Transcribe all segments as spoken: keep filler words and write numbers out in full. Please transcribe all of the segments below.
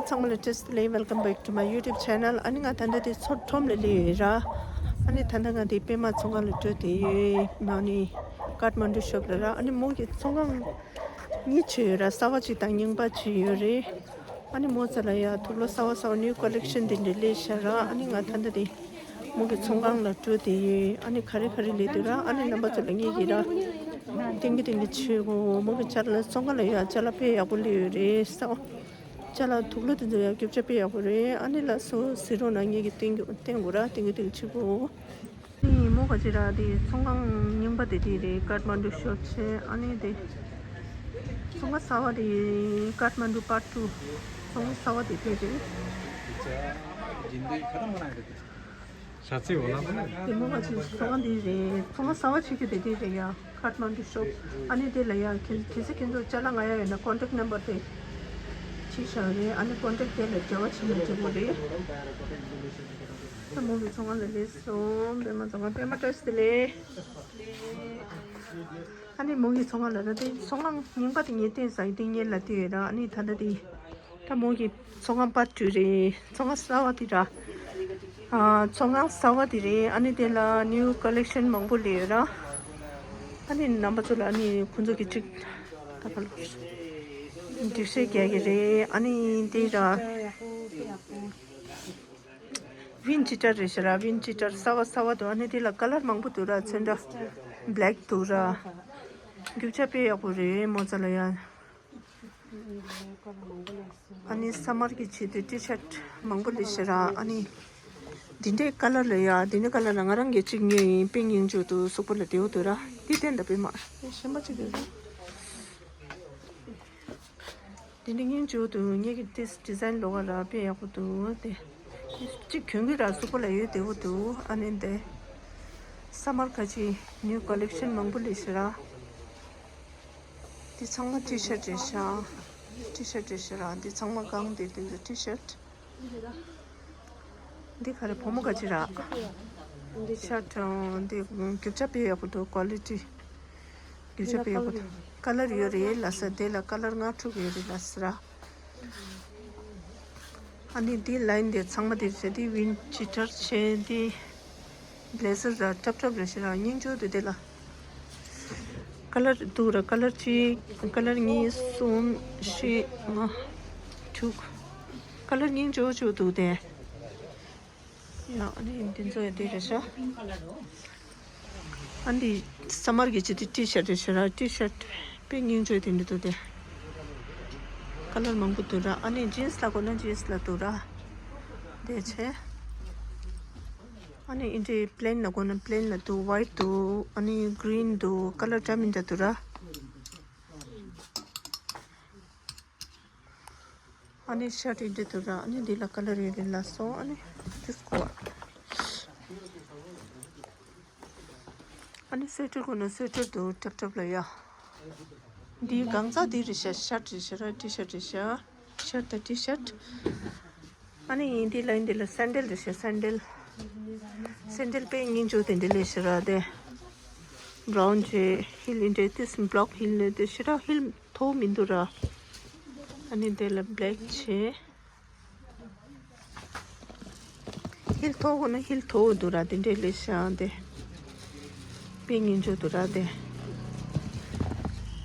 ཚང་མ་ལ་བཀྲ་ཤིས་བདེ་ལེགས། Welcome back to my YouTube channel. ཨ་ནི་ང་ད་ལྟ་དེ་མཚོ་ཁྲོམ་ལ་སླེབས་ཡོད་ར། ཨ་ནི་ད་ལྟ་ང་དེ་པད་མ་ཚོང་ཁང་ལ་འགྲོ་བསྡད་ཡོད། ཨ་ནི་ཀཱཐ་མན་ཌུ་ཤོབ་ལ་ར། ཨ་ནི་མོ་གི་ཚོང་ཁང་གཉིས་ཅིག་ཡོད་ར། གསར་པ་ཅིག་དང་རྙིང་པ་ཅིག་ཡོད་རེད། ཨ་ནི་མོ་ཚོ་ལ་ཡ་དུག་ལོག་གསར་པ་གསར་པ་new collection དེ་འདྲ་སླེབས་ཤག་ར། ཨ་ནི་ང་ད་ལྟ་དེ་མོ་གི་ཚོང་ཁང་ལ་འགྲོ་བསྡད་ཡོད། ཨ་ནི་ག་རེ་ག་རེ་སླེབས་འདུག་ར། ཨ་ནི་རྣམ་པ་ཚོ་ལ་ངས་ཀྱིས་ར་ཏིང་གི་ཏིང་གི་བྱེད་དགོས། མོ་གི་ཅ་ལག་ཚོང་ཁང་ལ་ཡ་ཅ་ལག་དཔེ་ཡག་པོ་སླེབས་ཡོད་རེད། གསར་པ་ཅ་ལག་དུག་ལོག་དེ་ཚོ་ཡ་རྒྱུ་ཆ་དཔེ་ཡག་པོ་རེད། ཨ་ནི་ལགས་སོ་གཟིགས་རོགས་གནང་། ངས་ཀྱིས་སྟོན་གྱི་སྟོན་དགོས་ར། ཏིང་གི་ཏིང་བྱེད་དགོས། ཨ་ནི་མོ་ག་ཅི་ར་དེ་ཚོང་ཁང་རྙིང་པ་དེ་དེ་རེད། ཀཱཐ་མན་ཌུ་ཤོབ་བྱས། ཨ་ནི་དེ་ཚོང་ཁང་གསར་པ་དེ་ཀཱཐ་མན་ཌུ་པཱརཊ་ཊུ། ཚོང་ཁང་གསར་པ་དེ་དེ་རེད། ཞྭ་ཚིག་འོ་ན་དེ་མོ་ག་ཅི་ཚོང་ཁང་དེ་རེད། ཚོང་ཁང་གསར་པ་བྱེད་རྒྱུ་དེ་དེ་རེད་ཡ། ཀཱཐ་མན་ཌུ་ཤོབ། ཨ་ནི་དེ་ལ་ཡ་གལ་གལ་སྲིད་ཁྱེད་ཚོ་ཅ་ལག་ང་ཡ་ཡོད་ན་ཀོན་ཊེག་ནམ་བར་དེ་བྲིས་བཞག་རེད། ཨ་ནི་ཀོན་ཊེག་དེ་ལ་འབྲེལ་བ་བྱེད་ན་འགྲིག་གི་རེད། ད་མོ་གི་ཚོང་ཁང་ལ་སླེབས་སོང་། པད་མ་ཚོང་ཁང་། པད་མ་བཀྲ་ཤིས་བདེ་ལེགས། ཨ་ནི་མོ་གི་ཚོང་ཁང་ལ་ར་དེ་ཚོང་ཁང་རྙིང་པ་དེ་ངས་བསྟན་ས་ཡིན། དེ་ངས་ལ་དེ་ཡོད་ར། ཨ་ནི་ད་ལྟ་དེ་ད་མོ་གི་ཚོང་ཁང་པཱརཊ་ཊུ་རེད། ཚོང་ཁང་གསར་པ་དེ་ར། ཨ་ཚོང་ཁང་གསར་པ་དེ་རེད། ཨ་ནི་དེ་ལ་ནིའུ་ཀོ་ལེག་ཤན་མང་པོ་སླེབས་ཡོད་ར། ཨ་ནི་རྣམ་པ་ཚོ་ལ་ཨ་ནི་ཁོང་ཚོ་གི་ཅིག་ད་ག་ལ་སྒྲིག་གཞི་རྒྱག་གི་རེད། ཨ་ནི་དེ་ར་ཝིན་ཇི་ཊར་རེད་ཤག་ར། ཝིན་ཇི་ཊར་གསར་པ་གསར་པ་འདུག། ཨ་ནི་དེ་ལ་ཀ་ལར་མང་པོ་འདུག་ར། ཚོན་ཁྲ་བྷེ་ལེག་འདུག་ར། རྒྱུ་ཆ་དཔེ་ཡག་པོ་རེད་མོ་ཚོ་ལ་ཡ། ཨ་ནི་སམ་མར་གྱི་ཆེད་དུ་ཊི་ཤར་ཊི་མང་པོ་སླེབས་ཤག་ར། ཨ་ནི་འདི་འདྲའི་ཀ་ལར་ལ་ཡ། འདི་འདྲའི་ཀ་ལར་ལ་ང་རང་གིས་གཅིག་ཉོས་ཡིན། དཔེ་སྙིང་རྗེ་འདུག། གཟུགས་པོ་ལ་བདེ་པོ་འདུག་ར། འདི་བསྟན་ད་པད་མ་གཞན་པ་གཅིག་ཡོད་ར། འདི་འདྲའི་སྙིང་རྗེ་པོ་འདུག། ངེད་ཀྱི་ཏིས་ཌི་ཛའིན་ལོག་ག་ར་དཔེ་ཡག་པོ་འདུག་སྟེ། གཅིག་གྱོན་གྱི་ར། གཟུགས་པོ་ལ་ཡོད་བདེ་པོ་འདུག། ཨ་ནི་འདི་སམ་མར་ཁ་ཅིག་ནིའུ་ཀོ་ལེག་ཤན་མང་པོ་སླེབས་ཤག་ར། འདི་ཚང་མ་ཊི་ཤར་ཊི་རེད་ཤག། ཊི་ཤར་ཊི་རེད་ཤག་ར། འདི་ཚང་མ་གང་དེ་དེ་ཚོ་ཊི་ཤར་ཊི། འདི་ག་རེ། བུ་མོ་ག་ཅི་ར། ཤར་ཊི། འདི་རྒྱུ་ཆ་དཔེ་ཡག་པོ་འདུག། ཀོ་ལི་ཊི། རྒྱུ་ཆ་དཔེ་ཡག་པོ་འདུག། ཀ་ལར་ཡོད་རེད་ལ་ས། དེ་ལ་ཀ་ལར་ལྔ་དྲུག་ཡོད་རེད་ལ་ས་ར། ཨ་ནི་འདི་ལའིན་དེ་ཚང་མ་དེ་རེད། འདི་ཝིན་ཇི་ཊར་བྱས། འདི་བྷེ་ལེ་ཟར་ར། ཊབ་ཊབ་རེད་ཤག་ར། སྙིང་རྗེ་པོ་འདུག། དེ་ལ་ཀ་ལར་འདུག་ར། ཀ་ལར་གཅིག། ཀ་ལར་གཉིས། གསུམ། བཞི། ལྔ། དྲུག། ཀ་ལར་སྙིང་རྗེ་པོ་འདུག་དེ། ཡ། ཨ་ནི་འདི་ཚོ་ཡ་དེ་རེད་ཤག། ཨ་འདི་སམ་མར་གྱི་ཆེད་དུ་ཊི་ཤར་ཊི་རེད་ཤག་ར། ཊི་ཤར་ཊི་དཔེ་སྙིང་རྗེ་པོ་དེ་འདྲ་འདུག་དེ། ཀ་ལར་མང་པོ་འདུག་ར། ཨ་ནི་ཇིན་སི་ལ་དགོས་ན་ཇིན་སི་ལ་འདུག་ར། དེ་བྱས། ཨ་ནི་འདི་འདྲའི་པི་ལེན་ལ་དགོས་ན་པི་ལེན་ལ་འདུག། ཝའིཊ་འདུག། ཨ་ནི་གི་རིན་འདུག། ཀ་ལར་འདྲ་མི་འདྲ་འདུག་ར། ཨ་ནི་ཤར་ཊི་འདི་འདུག་ར། ཨ་ནི་འདི་ལ་ཀ་ལར་ཡོད་རེད་ལ་སོ། ཨ་ནི་ཅུས་དགོས། ཨ་ནི་སུ་ཝེ་ཊར་དགོས་ན་སུ་ཝེ་ཊར་འདུག། ཊབ་ཊབ་ལ་ཡ། འདི་གང་ཚ་འདི་རེད་ཤག། ཤར་ཊི་རེད་ཤག་ར། ཊི་ཤར་ཊི་རེད་ཤག། ཤར་ཊི་དང་ཊི་ཤར་ཊི། ཨ་ནི་འདི་ལ་འདི་ལ་སན་ཌལ་རེད་ཤག། སན་ཌལ། སན་ཌལ་དཔེ་སྙིང་རྗེ་པོ་དེ་འདྲ་སླེབས་ཤག་ར། དེ་བྷ་རའུན་བྱས། ཧིལ་འདི་འདྲ་ཏིས་བྷ་ལོག་ཧིལ་ནི་དེ་ཞེ་དྲག་ཧིལ་མཐོ་པོ་མི་འདུག་ར། ཨ་ནི་དེ་ལ་བྷེ་ལེག་བྱས། ཧིལ་མཐོ་པོ་ན་ཧིལ་མཐོ་པོ་འདུག་ར། དེ་འདྲ་སླེབས་ཤག། དེ་དཔེ་སྙིང་རྗེ་པོ་འདུག་ར། དེ་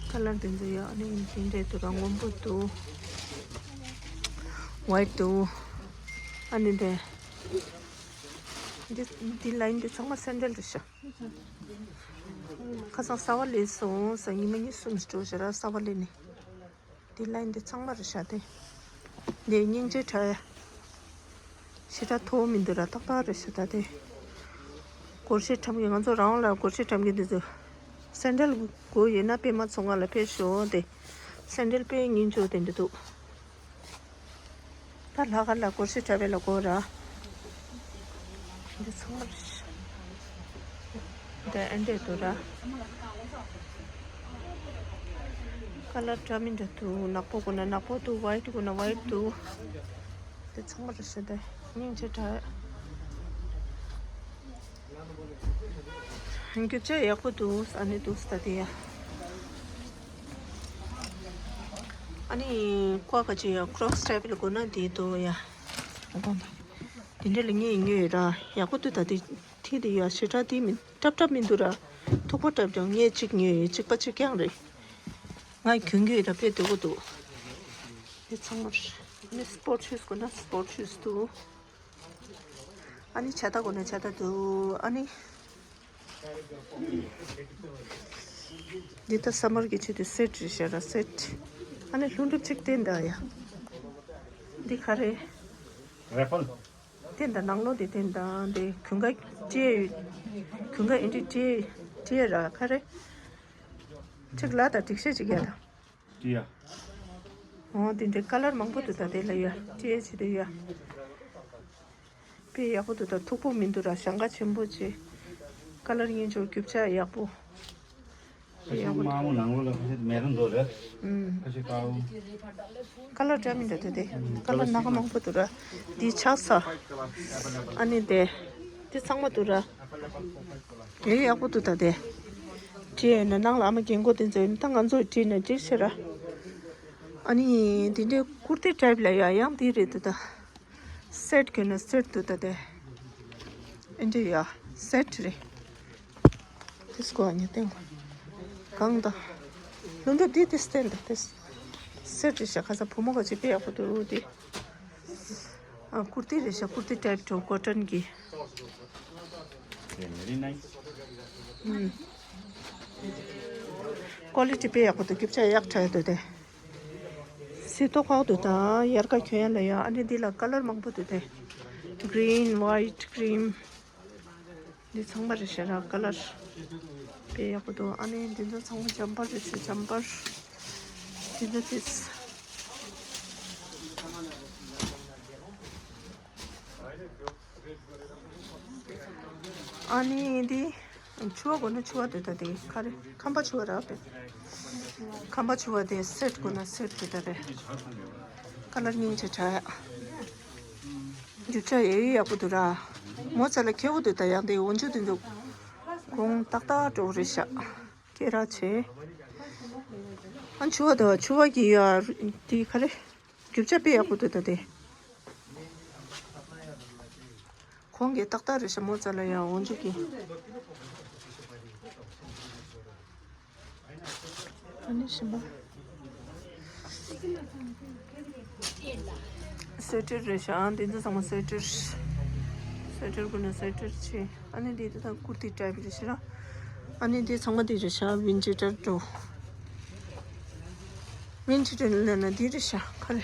ཀ་ལར་དེ་ཚོ་ཡ། ཨ་ནི་དེ་འདྲ་འདུག་ར། སྔོན་པོ་འདུག། ཝའིཊ་འདུག། ཨ་ནི་དེ་འདི་འདི་ལའིན་འདི་ཚང་མ་སན་ཌལ་རེད་ཤག། ཁ་སང་གསར་པ་སླེབས་སོང་ཟེར། ཉི་མ་གཉིས་གསུམ་ཞིག་འགྲོ་ཤག་ར། གསར་པ་སླེབས་ནས། འདི་ལའིན་འདི་ཚང་མ་རེད་ཤག། དེ་འདི་སྙིང་རྗེ་དྲགས་ཡ། ཞེ་དྲག་མཐོ་པོ་མི་འདུག་ར། ཏག་ཏག་རེད་ཤག། ད་དེ་སྒོར་གཞས་འཁྲབ་མཁན། ང་ཚོ་རང་ལ་སྒོར་གཞས་འཁྲབ་མཁན་འདི་ཚོ་སན་ཌལ་དགོས་ཡོད་ན་པད་མ་ཚོང་ཁང་ལ་ཕེབས་ཤོག། དེ་སན་ཌལ་དཔེ་སྙིང་རྗེ་པོ་དེ་འདྲ་འདུག། ད་ལྷག་དཀར་ལ་སྒོར་གཞས་འཁྲབ་པ་ལ་དགོས་ར། འདི་ཚང་མ་རེད་ཤག། འདི་ཨེ་འདྲས་འདུག་ར། ཀ་ལར་འདྲ་མི་འདྲ་འདུག། ནག་པོ་དགོས་ན་ནག་པོ་འདུག། ཝའིཊ་དགོས་ན་ཝའིཊ་འདུག། འདི་ཚང་མ་རེད་ཤག། འདི་སྙིང་རྗེ་དྲགས། རྒྱུ་ཆ་ཡག་པོ་འདུག། ཨ་ནི་འདུག་སྟེ་དེ་ཡ། ཨ་ནི་ཀོ་ག་ཅི་ཡ་ཀྲོག་སི་ཊའིབ་ལ་དགོས་ན་དེ་འདུག་ཡ། དེ་འདྲ་ལ་ངས་ཉོས་ཡོད་ར། ཡག་པོ་འདུག་ད་དེ་དེ་དེ་ཡ་ཞེ་དྲག་དེ་མི་སྲབ་སྲབ་མི་འདུག་ར། མཐུག་པོ་སྲབ་ཀྱང་ངས་གཅིག་ཉོས་ཡོད། གཅིག་པ་གཅིག་རྐྱང་རེད། ང་གྱོན་གྱི་ཡོད་ར། དཔེ་བདེ་པོ་འདུག་དེ་ཚང་མ་རེད། ཨ་ནི་སི་པོར་ཊི་ཤུ་ཛི་དགོས་ན་སི་པོར་ཊི་ཤུ་ཛི་འདུག་ཨ་ནི་ཇ་རྟ་དགོས་ན་ཇ་རྟ་འདུག་ཨ་ནི། འདི་ད་སམ་མར་གྱི་ཆེད་དུ་སེ་ཊི་རེད་ཤག་ར། སེ་ཊི། ཨ་ནི་ལྷུན་གྲུབ་ཅིག་བསྟན་དང་ཡ། འདི་ག་རེ། རེ་ཕལ། བསྟན་དང་། ནང་ལོགས་འདི་བསྟན་དང་། འདི་གྱོན་ཀ་སྤྲད་ཡོད། གྱོན་ཀ་ཨེ་འདྲ་སྤྲད་སྤྲད་ར་ག་རེ། ཅིག་ལ་ད་སྒྲིག་ཤེས་ཅིག་ཡ་ད། ཏི་ཡ། འོ་དེ་འདྲའི་ཀ་ལར་མང་པོ་འདུག་ད་དེ་ལ་ཡ་ཏི་ཡ་ཆེ་དེ་ཡ། དཔེ་ཡག་པོ་འདུག་ད་མཐུག་པོ་མི་འདུག་ར། ཞེང་ཁ་ཆེན་པོ་བྱས། ཀ་ལར་སྙིང་རྗེ་རྒྱུ་ཆ་ཡག་པོ། དཔེ་ཡག་པོ་འདུག་དམར་མོ་ནང་ལོགས་ལ་ཁ་ཤས་མེ་རུན་འདུག་རེད། ཨུམ། ཁ་ཤས་དཀར་པོ། ཀ་ལར་འདྲ་མི་འདྲ་འདུག་དེ། ཀ་ལར་སྣ་ཁ་མང་པོ་འདུག་ར། འདི་ཆགས་ས། ཨ་ནི་དེ། དེ་ཚང་མ་འདུག་ར། དེ་ཡག་པོ་འདུག་ད་དེ། བྲིས་ཡོད་ན་ནང་ལ་ཨ་མ་རྒན་གོག་དེ་ཚོ་ཡོད་ན་ད་ང་ཚོས་བྲིས་ན་འགྲིག་ཤག་ར། ཨ་ནི་དེ་འདྲའི་ཀུར་ཏི་ཊའིབ་ལ་ཡ་ཡང་དེ་རེད་འདུག་ད། སེ་ཊི་གྱོན་ན་སེ་ཊི་འདུག་ད་དེ། ཨེ་འདྲ་ཡ་སེ་ཊི་རེད། དེ་སྐོར་ནས་བསྟན་གོ། གང་ད། ལྷུན་གྲུབ་དེ་དེ་བསྟན་ད་དེ། སེ་ཊི་རེད་ཤག་ཁ་སང་བུ་མོ་ག་ཅིག་དཔེ་ཡག་པོ་འདུག་དེ། ཨ། ཀུར་ཏི་རེད་ཤག་ཀུར་ཏི་ཊའིབ་འདྲ་པོ་ཀོ་ཊོན་གྱི། Very nice. ཨུམ། ཀོ་ལི་ཊི་དཔེ་ཡག་པོ་འདུག་རྒྱུ་ཆ་ཡག་དྲགས་འདུག་དེ། སི་ཏོག་ཁོག་འདུག་ད་ཡལ་ག་གྱོན་ཡ་ལ་ཡ། ཨ་ནི་འདི་ལ་ཀ་ལར་མང་པོ་འདུག་དེ། གི་རིན། ཝའིཊ། ཀི་རིམ། འདི་ཚང་མ་རེད་ཤག་ར། ཀ་ལར་དཔེ་ཡག་པོ་འདུག་ཨ་ནི་འདི་ཚོ་ཚང་མ་འཇམ་དཔལ་རེད་ཤག་འཇམ་དཔལ། འདི་ཚོ་ཏིས། ཨ་ནི་འདི་ཕྱུ་པ་དགོས་ན་ཕྱུ་པ་འདི་ད་དེ་ག་རེ། ཁམ་པ་ཕྱུ་པ་ར་དཔེ། ཁམ་པ་ཕྱུ་པ་དེ་སེ་ཊི་དགོས་ན་སེ་ཊི་དེ་ད་རེད། ཀ་ལར་སྙིང་རྗེ་དྲགས་ཡ། རྒྱུ་ཆ་ཡ་ཡི་ཡག་པོ་འདུག་ར། མོ་ཚ་ལ་ཁེ་པོ་འདུག་ད་ཡང་དེ་འོན་ཆུ་དེ་འདུག་གོང་ཏག་ཏག་འགྲོ་གི་རེད་ཤག་སྐེ་རགས་བྱས། ཨ་ཕྱུ་པ་དང་ཕྱུ་པ་གི་ཡ་དེ་ག་རེ། རྒྱུ་ཆ་དཔེ་ཡག་པོ་འདུག་ད་དེ། གོང་གི་ཏག་ཏག་རེད་ཤག་མོ་ཚ་ལ་ཡ་འོན་ཆུ་གི། ཨ་ནི་ཞིམ་པ། སུ་ཝེ་ཊར་རེད་ཤག་འདི་ཚོ་ཚང་མ་སུ་ཝེ་ཊར། སུ་ཝེ་ཊར་དགོས་ན་སུ་ཝེ་ཊར་བྱས། ཨ་ནི་འདི་ད་ཀུར་ཏི་ཊའིབ་རེད་ཤག་ར། ཨ་ནི་འདི་ཚང་མ་འདི་རེད་ཤག་ཝིན་ཇི་ཊར་འདྲ་པོ། ཝིན་ཇི་ཊར་ལབ་ན་འདི་རེད་ཤག་ག་རེ།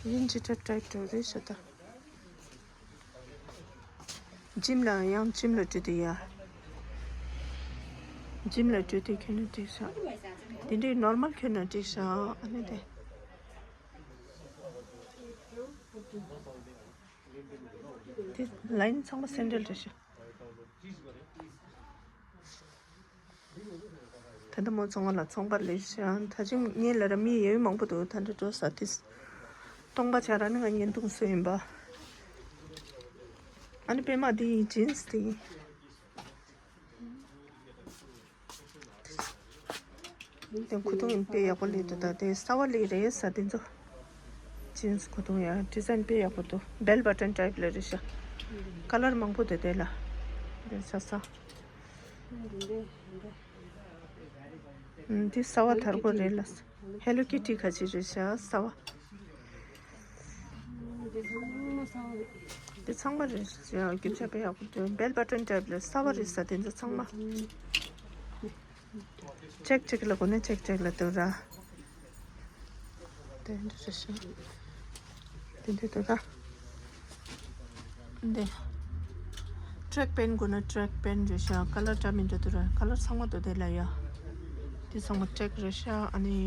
ཝིན་ཇི་ཊར་ཊའིབ་འདྲ་པོ་རེད་ཤག་ད། ཇིམ་ལ་ཡང་ཇིམ་ལ་འགྲོ་དུས་ཡ། ཇིམ་ལ་འགྲོ་དུས་གྱོན་ན་འགྲིག་ཤག་དེ་འདྲའི་ནོར་མལ་གྱོན་ན་འགྲིག་ཤག་ཨ་ནི་དེ། དེ་ལའིན་ཚང་མ་སེན་ཌལ་རེད་ཤག་ད་ལྟ་མོ་ཚོང་ཁང་ལ་ཚོང་པ་ལས་ཤག་ད་ཅིང་ངའི་ལ་ར་མི་ཡོད་མང་པོ་འདུག་ད་འདྲ་འགྲོ་ས་དེ། སྟོང་པ་ཆ་ར་ནི་ང་བརྙན་ཐུང་བཟོས་ཡིན་པ། ཨ་ནི་པད་མ་འདི་ཡིན་ཇིན་སི་དེ་ཡིན། དེ་ཁུ་ཐུང་ཡིན་དཔེ་ཡག་པོ་ལས་འདུག་ད་དེ་གསར་པ་ལས་རེད་ས་དེ་ཚོ། ཇིན་སི་ཁུ་ཐུང་ཡ་ཌི་ཛའིན་དཔེ་ཡག་པོ་འདུག་བེལ་བ་ཊན་ཊའིབ་ལ་རེད་ཤག་ཀ་ལར་མང་པོ་འདུག་དེ་ལ། དེ་ས་ས། འདི་གསར་པ་དར་པོ་རེད་ལ། ཧེ་ལོ་ཀི་ཊི་ཁ་ཅིག་རེད་ཤག་གསར་པ། འདི་ཚང་མ་རེད་ཤག་རྒྱུ་ཆ་དཔེ་ཡག་པོ་འདུག་བེལ་བ་ཊན་ཊའིབ་ལ་གསར་པ་རེད་ས་དེ་ཚོ་ཚང་མ། ཅེག་ཅེག་ལ་གོ་ནས་ཅེག་ཅེག་ལ་འདུག་ར། དེ་འདྲ་རེད་ཤག་དེ་འདྲ་འདུག་ད། འདི། ཊྲེག་པེན་དགོས་ན་ཊྲེག་པེན་རེད་ཤག་ཀ་ལར་འདྲ་མི་འདྲ་འདུག་ར། ཀ་ལར་ཚང་མ་འདུག་དེ་ལ་ཡ། འདི་ཚང་མ་ཊྲེག་རེད་ཤག་ཨ་ནི།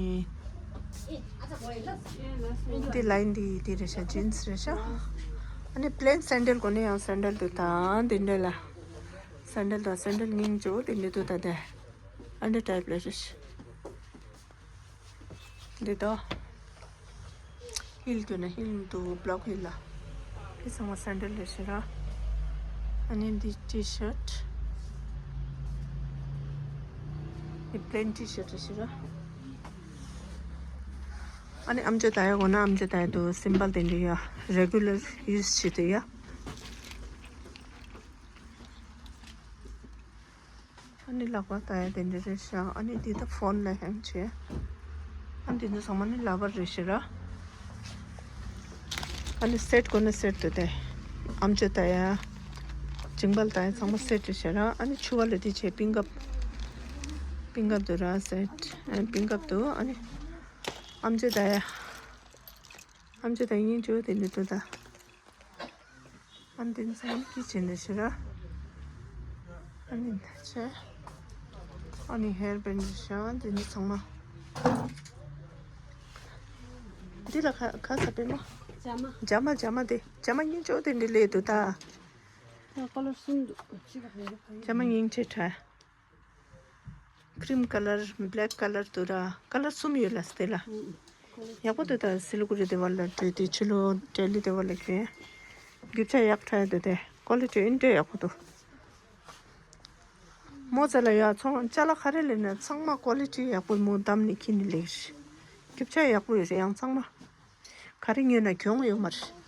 འདི་ལའིན་འདི་འདི་རེད་ཤག་ཇིན་སི་རེད་ཤག་ཨ་ནི་པི་ལེན་སེན་ཌལ་དགོས་ན་ཡང་སེན་ཌལ་འདུག་ད་འདི་འདྲ་ལ། སེན་ཌལ་དང་སེན་ཌལ་སྙིང་རྗེ་པོ་དེ་འདྲ་འདུག་ད་དེ། ཨ་འདྲ་ཊའིབ་ལ་རེད་ཤག་འདི་ད། ཧིལ་དགོས་ན་ཧིལ་འདུག་བི་ལོག་ཧིལ་ལ། འདི་ཚང་མ་སེན་ཌལ་རེད་ཤག་ར། ཨ་ནི་འདི་ཊི་ཤར་ཊི། འདི་པི་ལེན་ཊི་ཤར་ཊི་རེད་ཤག་ར། ཨ་ནི་ཨམ་ཅོག་ལྟ་ཡ་དགོས་ན་ཨམ་ཅོག་ལྟ་ཡ་འདུག་སིམ་པལ་དེ་འདྲ་ཡ། རེ་གུ་ལར་ཡུ་སི་བྱེད་དུས་ཡ། ཨ་ནི་ལག་པ་ལྟ་ཡ་དེ་འདྲ་རེད་ཤག་ཨ་ནི་འདི་ད་ཕོན་ལ་ཧེང་བྱེད། ཨ་ནི་འདི་ཚོ་ཚང་མ་ནི་ལ་བར་རེད་ཤག་ར། ཨ་ནི་སེ་ཊི་དགོས་ན་སེ་ཊི་འདུག་སྟེ། ཨམ་ཅོག་ལྟ་ཡ། ཇིང་བལ་ལྟ་ཡ་ཚང་མ་སེ་ཊི་རེད་ཤག་ར། ཨ་ནི་ཕྱུ་པ་ལ་དེ་བྱས་པིན་ཀབ། པིན་ཀབ་འདུག་ར་སེ་ཊི། ཨ་ནི་པིན་ཀབ་འདུག་ཨ་ནི་ཨམ་ཅོག་ལྟ་ཡ། ཨམ་ཅོག་ལྟ་ཡ་ཡིན་ཅོ་དེ་འདྲ་འདུག་ད། ཨ་ནི་དེ་ཚང་མ་ཀི་ཅན་རེད་ཤག་ར། ཨ་ནི་ད་ཆ། ཨ་ནི་ཧེར་བེན་རེད་ཤག་དེ་ནི་ཚང་མ། འདི་ལ་ཁ་ཁ་ས་པད་མ། ཇ་མ། ཇ་མ་ཇ་མ་དེ། ཇ་མ་ཡིན་ཅོ་དེ་འདྲ་ལས་འདུག་ད། ཡ་ཀོ་ལར་གསུམ་འདུག་གཅིག་ལ་ཕན་ཕན། ཇ་མ་ཡིན་ཆེ་ཁྲ། ཀྲིམ་ཀ་ལར། བྷེ་ལེག་ཀ་ལར་འདུག་ར། ཀ་ལར་གསུམ་ཡོད་ལ་སྟེ་ལ། ཨུ་ཨུ། ཡག་པོ་འདུག་ད་སི་ལི་གུ་རི་དེ་བ་ལ་འགྲོ་དུས་ཕྱི་ལོགས་ལྡི་ལི་དེ་བ་ལ་གྱོན། རྒྱུ་ཆ་ཡག་ཕྲ་ཡ་འདུག་སྟེ། ཀོ་ལི་ཊི་ཨིན་འདྲ་ཡག་པོ་འདུག་མོ་ཙ་ལ་ཡ་ཚོང་ཅ་ལག་ག་རེ་ལེན་ན་ཚང་མ་ཀོ་ལི་ཊི་ཡག་པོ་མོ་བདམས་ནས་འཁྱེར་ནས་ལེན་རེད། རྒྱུ་ཆ་ཡག་པོ་ཡོད་རེད་ཡང་ཚང་མ། ག་རེ་ཉོས་ན་གྱོང་ཡོད་མ་རེད།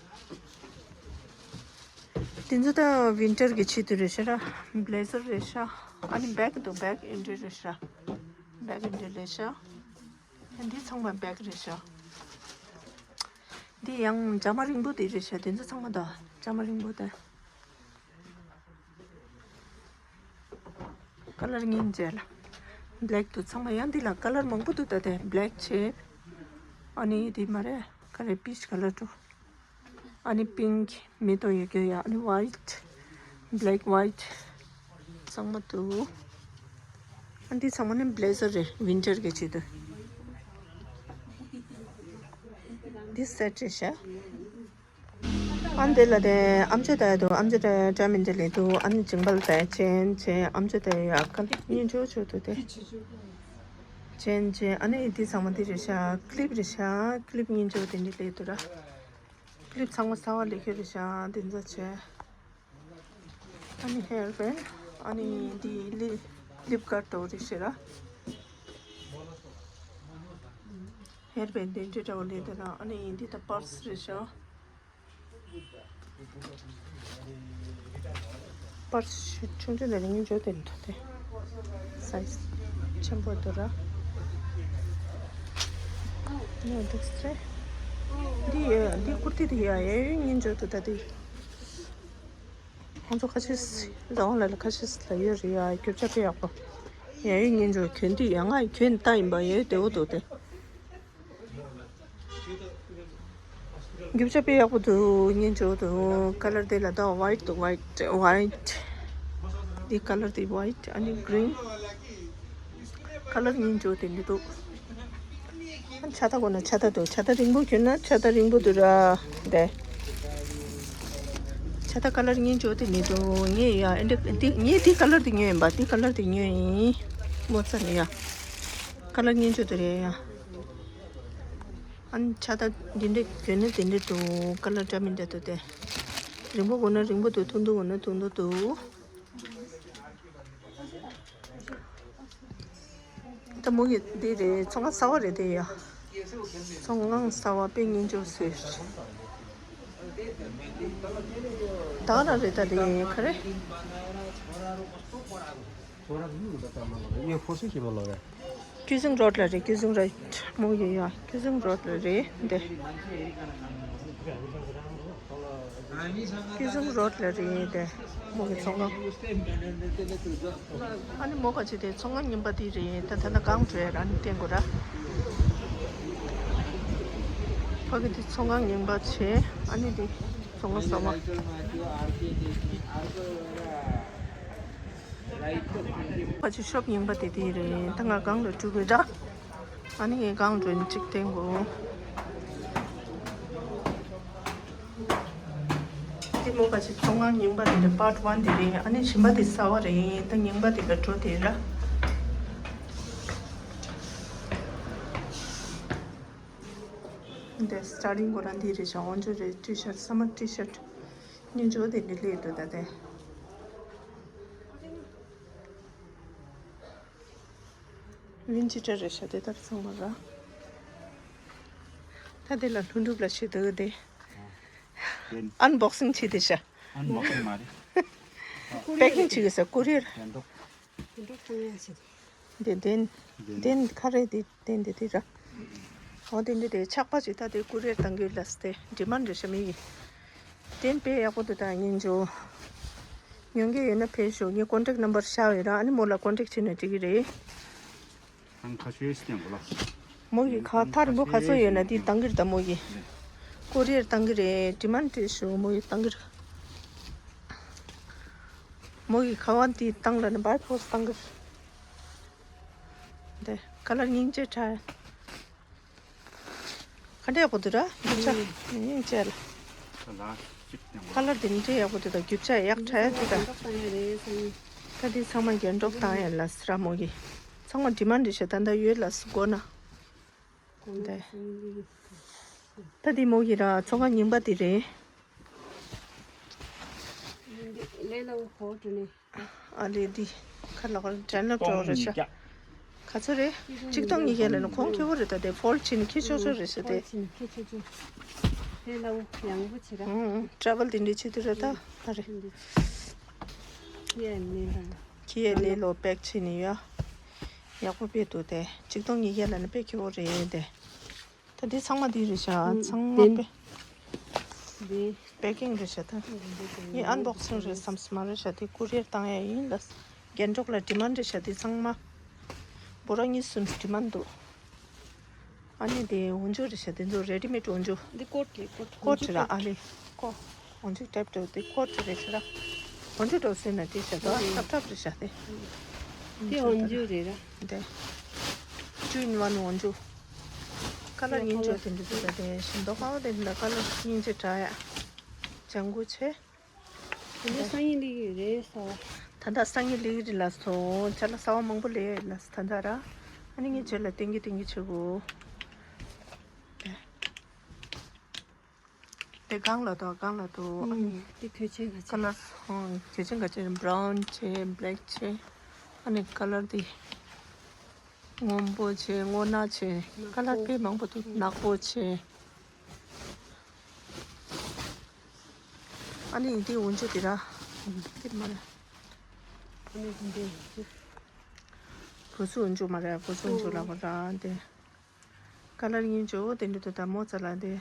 དེ་ཚོ་ད་ཝིན་ཊར་གྱི་ཆེད་དུ་རེད་ཤག་ར། བྷེ་ལེ་ཛར་རེད་ཤག་ཨ་ནི་བེག་འདུག་བེག་ཨིན་འདྲ་རེད་ཤག་བེག་ཨིན་འདྲ་རེད་ཤག་འདི་ཚང་མ་བེག་རེད་ཤག་འདི་ཡང་ཇ་མ་རིང་པོ་དེ་རེད་ཤག་དེ་ཚོ་ཚང་མ་ད་ཇ་མ་རིང་པོ་དེ། ཀ་ལར་གཉིས་མཇལ་ལ། བྷེ་ལེག་འདུག་ཚང་མ་ཡང་འདི་ལ་ཀ་ལར་མང་པོ་འདུག་ད་དེ་བྷེ་ལེག་བྱས། ཨ་ནི་དེ་མ་རེད་ག་རེ་པིཆ་ཀ་ལར་འདུག་ཨ་ནི་པིང་ཀི་མེ་ཏོག་ཡོད་རྒྱུ་ཡ། ཨ་ནི་ཝའིཊ། བྷེ་ལེག་ཝའིཊ། ཚང་མ་འདུག་ཨ་འདི་ཚང་མ་ནི་བྷེ་ལེ་ཛར་རེད། ཝིན་ཊར་གྱི་ཆེད་དུ། འདི་སེ་ཊི་རེད་ཤག་ཨ་འདི་ལ་དེ་ཨམ་ཅོག་ལྟ་ཡ་འདུག་ཨམ་ཅོག་ལྟ་ཡ་འདྲ་མི་འདྲ་ལས་འདུག་ཨ་ནི་ཇིང་བལ་ལྟ་ཡ་ཅན་ཅན། ཨམ་ཅོག་ལྟ་ཡ་ཡ་ཀ་ལི་གཉིས་འཇོག་ཆོག་འདུག་སྟེ། ཅན་ཅན། ཨ་ནི་འདི་ཚང་མ་འདི་རེད་ཤག་ཀི་ལིབ་རེད་ཤག་ཀི་ལིབ་གཉིས་འཇོག་དེ་འདྲ་ལས་འདུག་ར། ཀི་ལིབ་ཚང་མ་གསར་པ་ལས་ཁྱེར་རེད་ཤག་འདི་ཚོ་བྱས། ཨ་ནི་ཧེར་བེན། ཨ་ནི་འདི་ལི་ལིབ་གར་དོ་རེད་ཤག་ར། ཧེར་བེན་དེ་འདྲ་འདྲ་བོ་ལས་འདུག་ར། ཨ་ནི་འདི་ད་པར་སི་རེད་ཤག་པར་སི་ཆུང་ཆུང་ནས་རིང་འཇོག་དེ་འདུག་སྟེ། སའི་ཛི་ཆེན་པོ་འདུག་ར། ཉོ་འདུག་སྟེ། འདི་ཡ་འདི་ཀུར་ཏི་འདི་ཡ་ཡ་ཡོད་སྙིང་འཇོག་འདུག་ད་འདི། ཁོང་ཚོ་ཁ་ཤས་རྫ་དབང་ལ་ལ་ཁ་ཤས་ལ་ཡོད་རེད་ཡ། རྒྱུ་ཆ་དཔེ་ཡག་པོ། ཡ་ཡོད་སྙིང་འཇོག་གྱོན་དུས་ཡ་ང་གྱོན་ལྟ་ཡིན་པ་ཡ་ཡོད་བདེ་བོ་འདུག་སྟེ། རྒྱུ་ཆ་དཔེ་ཡག་པོ་འདུག་སྙིང་རྗེ་པོ་འདུག་ཀ་ལར་དེ་ལ་ད་ཝའིཊ་འདུག་ཝའིཊ་ཝའིཊ། འདི་ཀ་ལར་དེ་ཝའིཊ། ཨ་ནི་གི་རིན། ཀ་ལར་སྙིང་རྗེ་པོ་དེ་འདྲ་འདུག་ཕྱ་ཐག་གོ་ན་ཕྱ་ཐག་འདུག་ཕྱ་ཐག་རིང་པོ་གྱོན་ན་ཕྱ་ཐག་རིང་པོ་འདུག་ར། དེ་ཕྱ་ཐག་ཀ་ལར་སྙིང་རྗེ་པོ་དེ་འདྲ་འདུག་ངས་ཡ་ཨེ་འདྲ་འདི་ངས་འདི་ཀ་ལར་དེ་ཉོས་ཡིན་པ། འདི་ཀ་ལར་དེ་ཉོས་ཡིན། མོ་ཙ་ནས་ཡ། ཀ་ལར་སྙིང་རྗེ་པོ་དེ་རེད་ཡ། ཨ་ནི་ཕྱ་ཐག་འདི་འདྲ་གྱོན་ན་དེ་འདྲ་འདུག་ཀ་ལར་འདྲ་མི་འདྲ་འདུག་སྟེ། རིང་པོ་གོན་ན་རིང་པོ་འདུག་ཐུང་ཐུང་གོན་ན་ཐུང་ཐུང་འདུག་ད་མོ་གི་འདི་རེད། ཚོང་ཁང་གསར་པ་རེད་དེ་ཡ། ཚོང་ཁང་གསར་པ་དཔེ་སྙིང་རྗེ་པོ་བཟོས། ད་ག་རང་རེད་ད་དེ་ག་རེ། ཁོ་རང་ཡུལ་འདི་ལྟ་མ་ལོག་པས། ངས་ཧྥོ་སི་ཞིག་མ་ལོག་པས། ཀུ་ཟིང་རོཌ་ལ་རེད། ཀུ་ཟིང་རོཌ་མོ་ཡོད་ཡ། ཀུ་ཟིང་རོཌ་ལ་རེད་འདི། ཀུ་ཟིང་རོཌ་ལ་རེད་འདི། མོ་གི་ཚོང་ཁང་། ཨ་ནི་མོ་ག་ཅི་དེ་ཚོང་ཁང་རྙིང་པ་དེ་རེད། ད་ད་ལྟ་གང་འགྲོ་ཡ་ར་ནི་བསྟན་དགོས་ར། ཕ་གི་དེ་ཚོང་ཁང་རྙིང་པ་བྱས། ཨ་ནི་དེ་ཚོང་ཁང་གསར་པ། ཁ་ཆེ་ཤོབ་རྙིང་པ་དེ་དེ་རེད། ད་ང་སྒང་ལ་འགྲོ་དགོས་ད། ཨ་ནི་ངས་སྒང་འགྲོ་ནས་གཅིག་བསྟན་དགོས། དེ་མོ་ཁ་ཆེ་ཚོང་ཁང་རྙིང་པ་དེ་རེད། པཱར་ཊི་ཝན་དེ་རེད། ཨ་ནི་གཞན་པ་དེ་གསར་པ་རེད། ད་རྙིང་པ་དེ་ག་འགྲོ་དེ་ར། འདི་སི་ཊར་ཊིང་ཁོ་རང་འདི་རེད་ཤག་འོན་ཅོ་རེད། ཊི་ཤར་ཊི་སམ་མར་ཊི་ཤར་ཊི་སྙིང་རྗེ་པོ་དེ་འདྲ་སླེབས་འདུག་ད་དེ། ཝིན་ཇི་ཊར་རེད་ཤག་དེ་ལྟར་ཚང་མ་ར། ད་དེ་ལ་ལྷུན་གྲུབ་ལ་ཞུ་འདོད་དེ། ཨན་བོག་སིང་བྱེད་དེ་ཤ། ཨན་བོག་སིང་མ་རེད། པེ་ཀིང་བྱེད་དགོས་ས་ཀུ་རི་ཡར། དེ་འགྲོ། དེ་འགྲོ་གཏོང་ཡ་ཞིག་དེ་དེན། དེན་ཁ་རེ་དེ་དེན་དེ་དེ་ར། འོ་དེ་འདྲ་དེ་ཆག་པ་ཅིག་ད་དེ་ཀུ་རི་ཡར་བཏང་གི་ལ་སྟེ་ཌི་མན་རེ་ཤ་མི་ཡི། དེན་དཔེ་ཡག་པོ་དེ་ད་ཉིན་འཇོ། ཉོ་གི་ཡོད་ན་ཕེབས་ཤོག་ངའི་ཀོན་ཊེག་ནམ་བར་ཤ་ཡོད་ར། ཨ་ནི་མོ་ལ་ཀོན་ཊེག་བྱས་ན་འགྲིག་གི་རེད། ཐང་ཁ་ཤས་སྟེང་གོ་ལ། མོ་ཡི་ཁ་ཐར་མོ་ཁ་སོ་ཡོད་ན་དེ་བཏང་གི་རེད་ད་མོ་ཡི། ཀོ་རི་ཡར་བཏང་གི་རེད། ཌི་མན་ཊི་ཞུ་མོ་ཡི་བཏང་གི་རེད། མོ་ཡི་ཁ་བ་དེ་བཏང་ལ་ནི་བའི་ཕོ་སི་བཏང་གི་རེད། དེ་ཁ་ལར་སྙིང་རྗེ་ཁྲ། ཁ་འདྲ་ཡག་པོ་འདུག་ར། རྒྱུ་ཆ་སྙིང་རྗེ་ལ། ཁ་ལར་དེ་འདྲ་ཡག་པོ་འདུག་ད་རྒྱུ་ཆ་ཡག་ཁྲ་ཡག་འདུག་ད། ད་དེ་ཚང་མ་རྒྱན་སྒྲོག་བཏང་ཡ་ལ་སི་ར་མོ་གི། ཚང་མ་ཌི་མན་ཊི་རེད་ཤག་ད་ལྟ་ཡོད་ལ་སི་དགོས་ན། འདི། ད་འདི་མོ་གི་ར་ཚོང་ཁང་རྙིང་པ་འདི་རེད། ལས་ལ་འོ་གོ་དྲི་ནས། ཨ་ལས་འདི། ཁ་ལག་དྲན་ལ་འགྲོ་རེད་ཤག་ག་ཚོད་རེད། གཅིག་སྟོང་ཉིས་བརྒྱ་ལ་ནི་གོང་ཁེ་བོ་རེད་ད་དེ་ཕོལ་ཌི་བྱས་ནས་ཁེ་ཆོག་ཆོག་རེད་ཤག་དེ། ཕོལ་ཌི་བྱས་ནས་ཁེ་ཆོག་ཆོག་ལས་ལ་འོ་ཡང་པོ་བྱེད་ར། ཨུང་ཨུང་། ཊེ་རེ་ཝལ་དེ་འདྲའི་ཆེད་དུ་རེད་ད། ཨ་རེད། ཡས་ནས་ར། ཁྱི་ཡས་ལས་ལོ་པེག་བྱས་ནས་ཡོད། ཡག་པོ་དཔེ་འདུག་དེ། གཅིག་སྟོང་ཉིས་བརྒྱ་ལ་ནི་དཔེ་ཁེ་བོ་རེད་དེ། ད་འདི་ཚང་མ་འདི་རེད་ཤག་ཨུམ། ཚང་མ་དེ་པེ། འདི། པེ་ཀིང་རེད་ཤག་ད། འདི་ངས་ཨན་བོག་སིང་རེད་བསམ་སོང་མ་རེད་ཤག་དེ་ཀུ་རི་ཡར་བཏང་ཡ་ཡིན་ལ། རྒྱན་སྒྲོག་ལ་ཌི་མན་ཊི་རེད་ཤག་དེ་ཚང་མ། འབོ་ར་གཉིས་གསུམ་ཌི་མན་ཊི་འདུག་ཨ་ནི་དེ་འོ་འཇུ་རེད་ཤག་དེ་ཚོ་རེ་ཌི་མེཌ་འོ་འཇུ། འདི་ཀོ་ཊི་རེད། ཀོ་ཊི། ཀོ་ཊི་ར་ཨ་ལེ། ཀོ། འོ་འཇུ་ཊའིཔ་འདྲ་བོ་དེ་ཀོ་ཊི་རེད་ཤག་ར། འོ་འཇུ་འདྲ་བོ་བཟོས་ན་འགྲིག་ཤག་ད་ཨ་ཊབ་ཊབ་རེད་ཤག་དེ། དེ་འོ་འཇུ་རེད་ར། དེ། ཊུ་ཨིན་ཝན་འོ་འཇུ། ཁ་ལར་སྙིང་རྗེ་དེ་འདྲ་འདུག་ད་དེ་ཞིམ་མདོག་ཁ་བ་དེ་འདྲ་ཁ་ལར་སྙིང་རྗེ་དྲག་ཡ། ལྗང་གུ་ཆེ། དེ་ནས་སང་ཉིན་ལི་ཡི་རེད་ས། ད་ལྟ་སང་ཉིན་ལི་ཡི་རེད་ལ་སོ། ཅ་ལག་གསར་བ་མང་པོ་ལས་ལ་ད་ལྟ་ར། ཨ་ནི་ངས་ཁྱོད་ལ་སྟོན་གི་སྟོན་གི་བྱེད་དགོས། དེ་སྒང་ལ་དོ་སྒང་ལ་དོ་ཨ་ནི། དེ་གོས་ཆེན་ག་ཅི། ཁ་ལར་ཧོང་གོས་ཆེན་ག་ཅི་བྷ་རའུན་ཆེ་བྷེ་ལེག་ཆེ། ཨ་ནི་ཁ་ལར་དེ། སྔོན་པོ་ཆེ་སྔོ་ནག་ཆེ། ཁ་ལར་དཔེ་མང་པོ་འདུག་ནག་པོ་ཆེ། ཨ་ནི་འདི་འོ་འཇུ་དེ་ར། འདི་མ་རེད། ཨ་ནི་འདི་འོ་འཇུ། བུ་ཚུ་འོ་འཇུ་མ་རེད། བུ་ཚུ་འོ་འཇུ་ལ་བ་ར་འདི། ཁ་ལར་སྙིང་རྗེ་བོ་དེ་འདྲ་འདུག་ད་མོ་ཙ་ལ་འདི།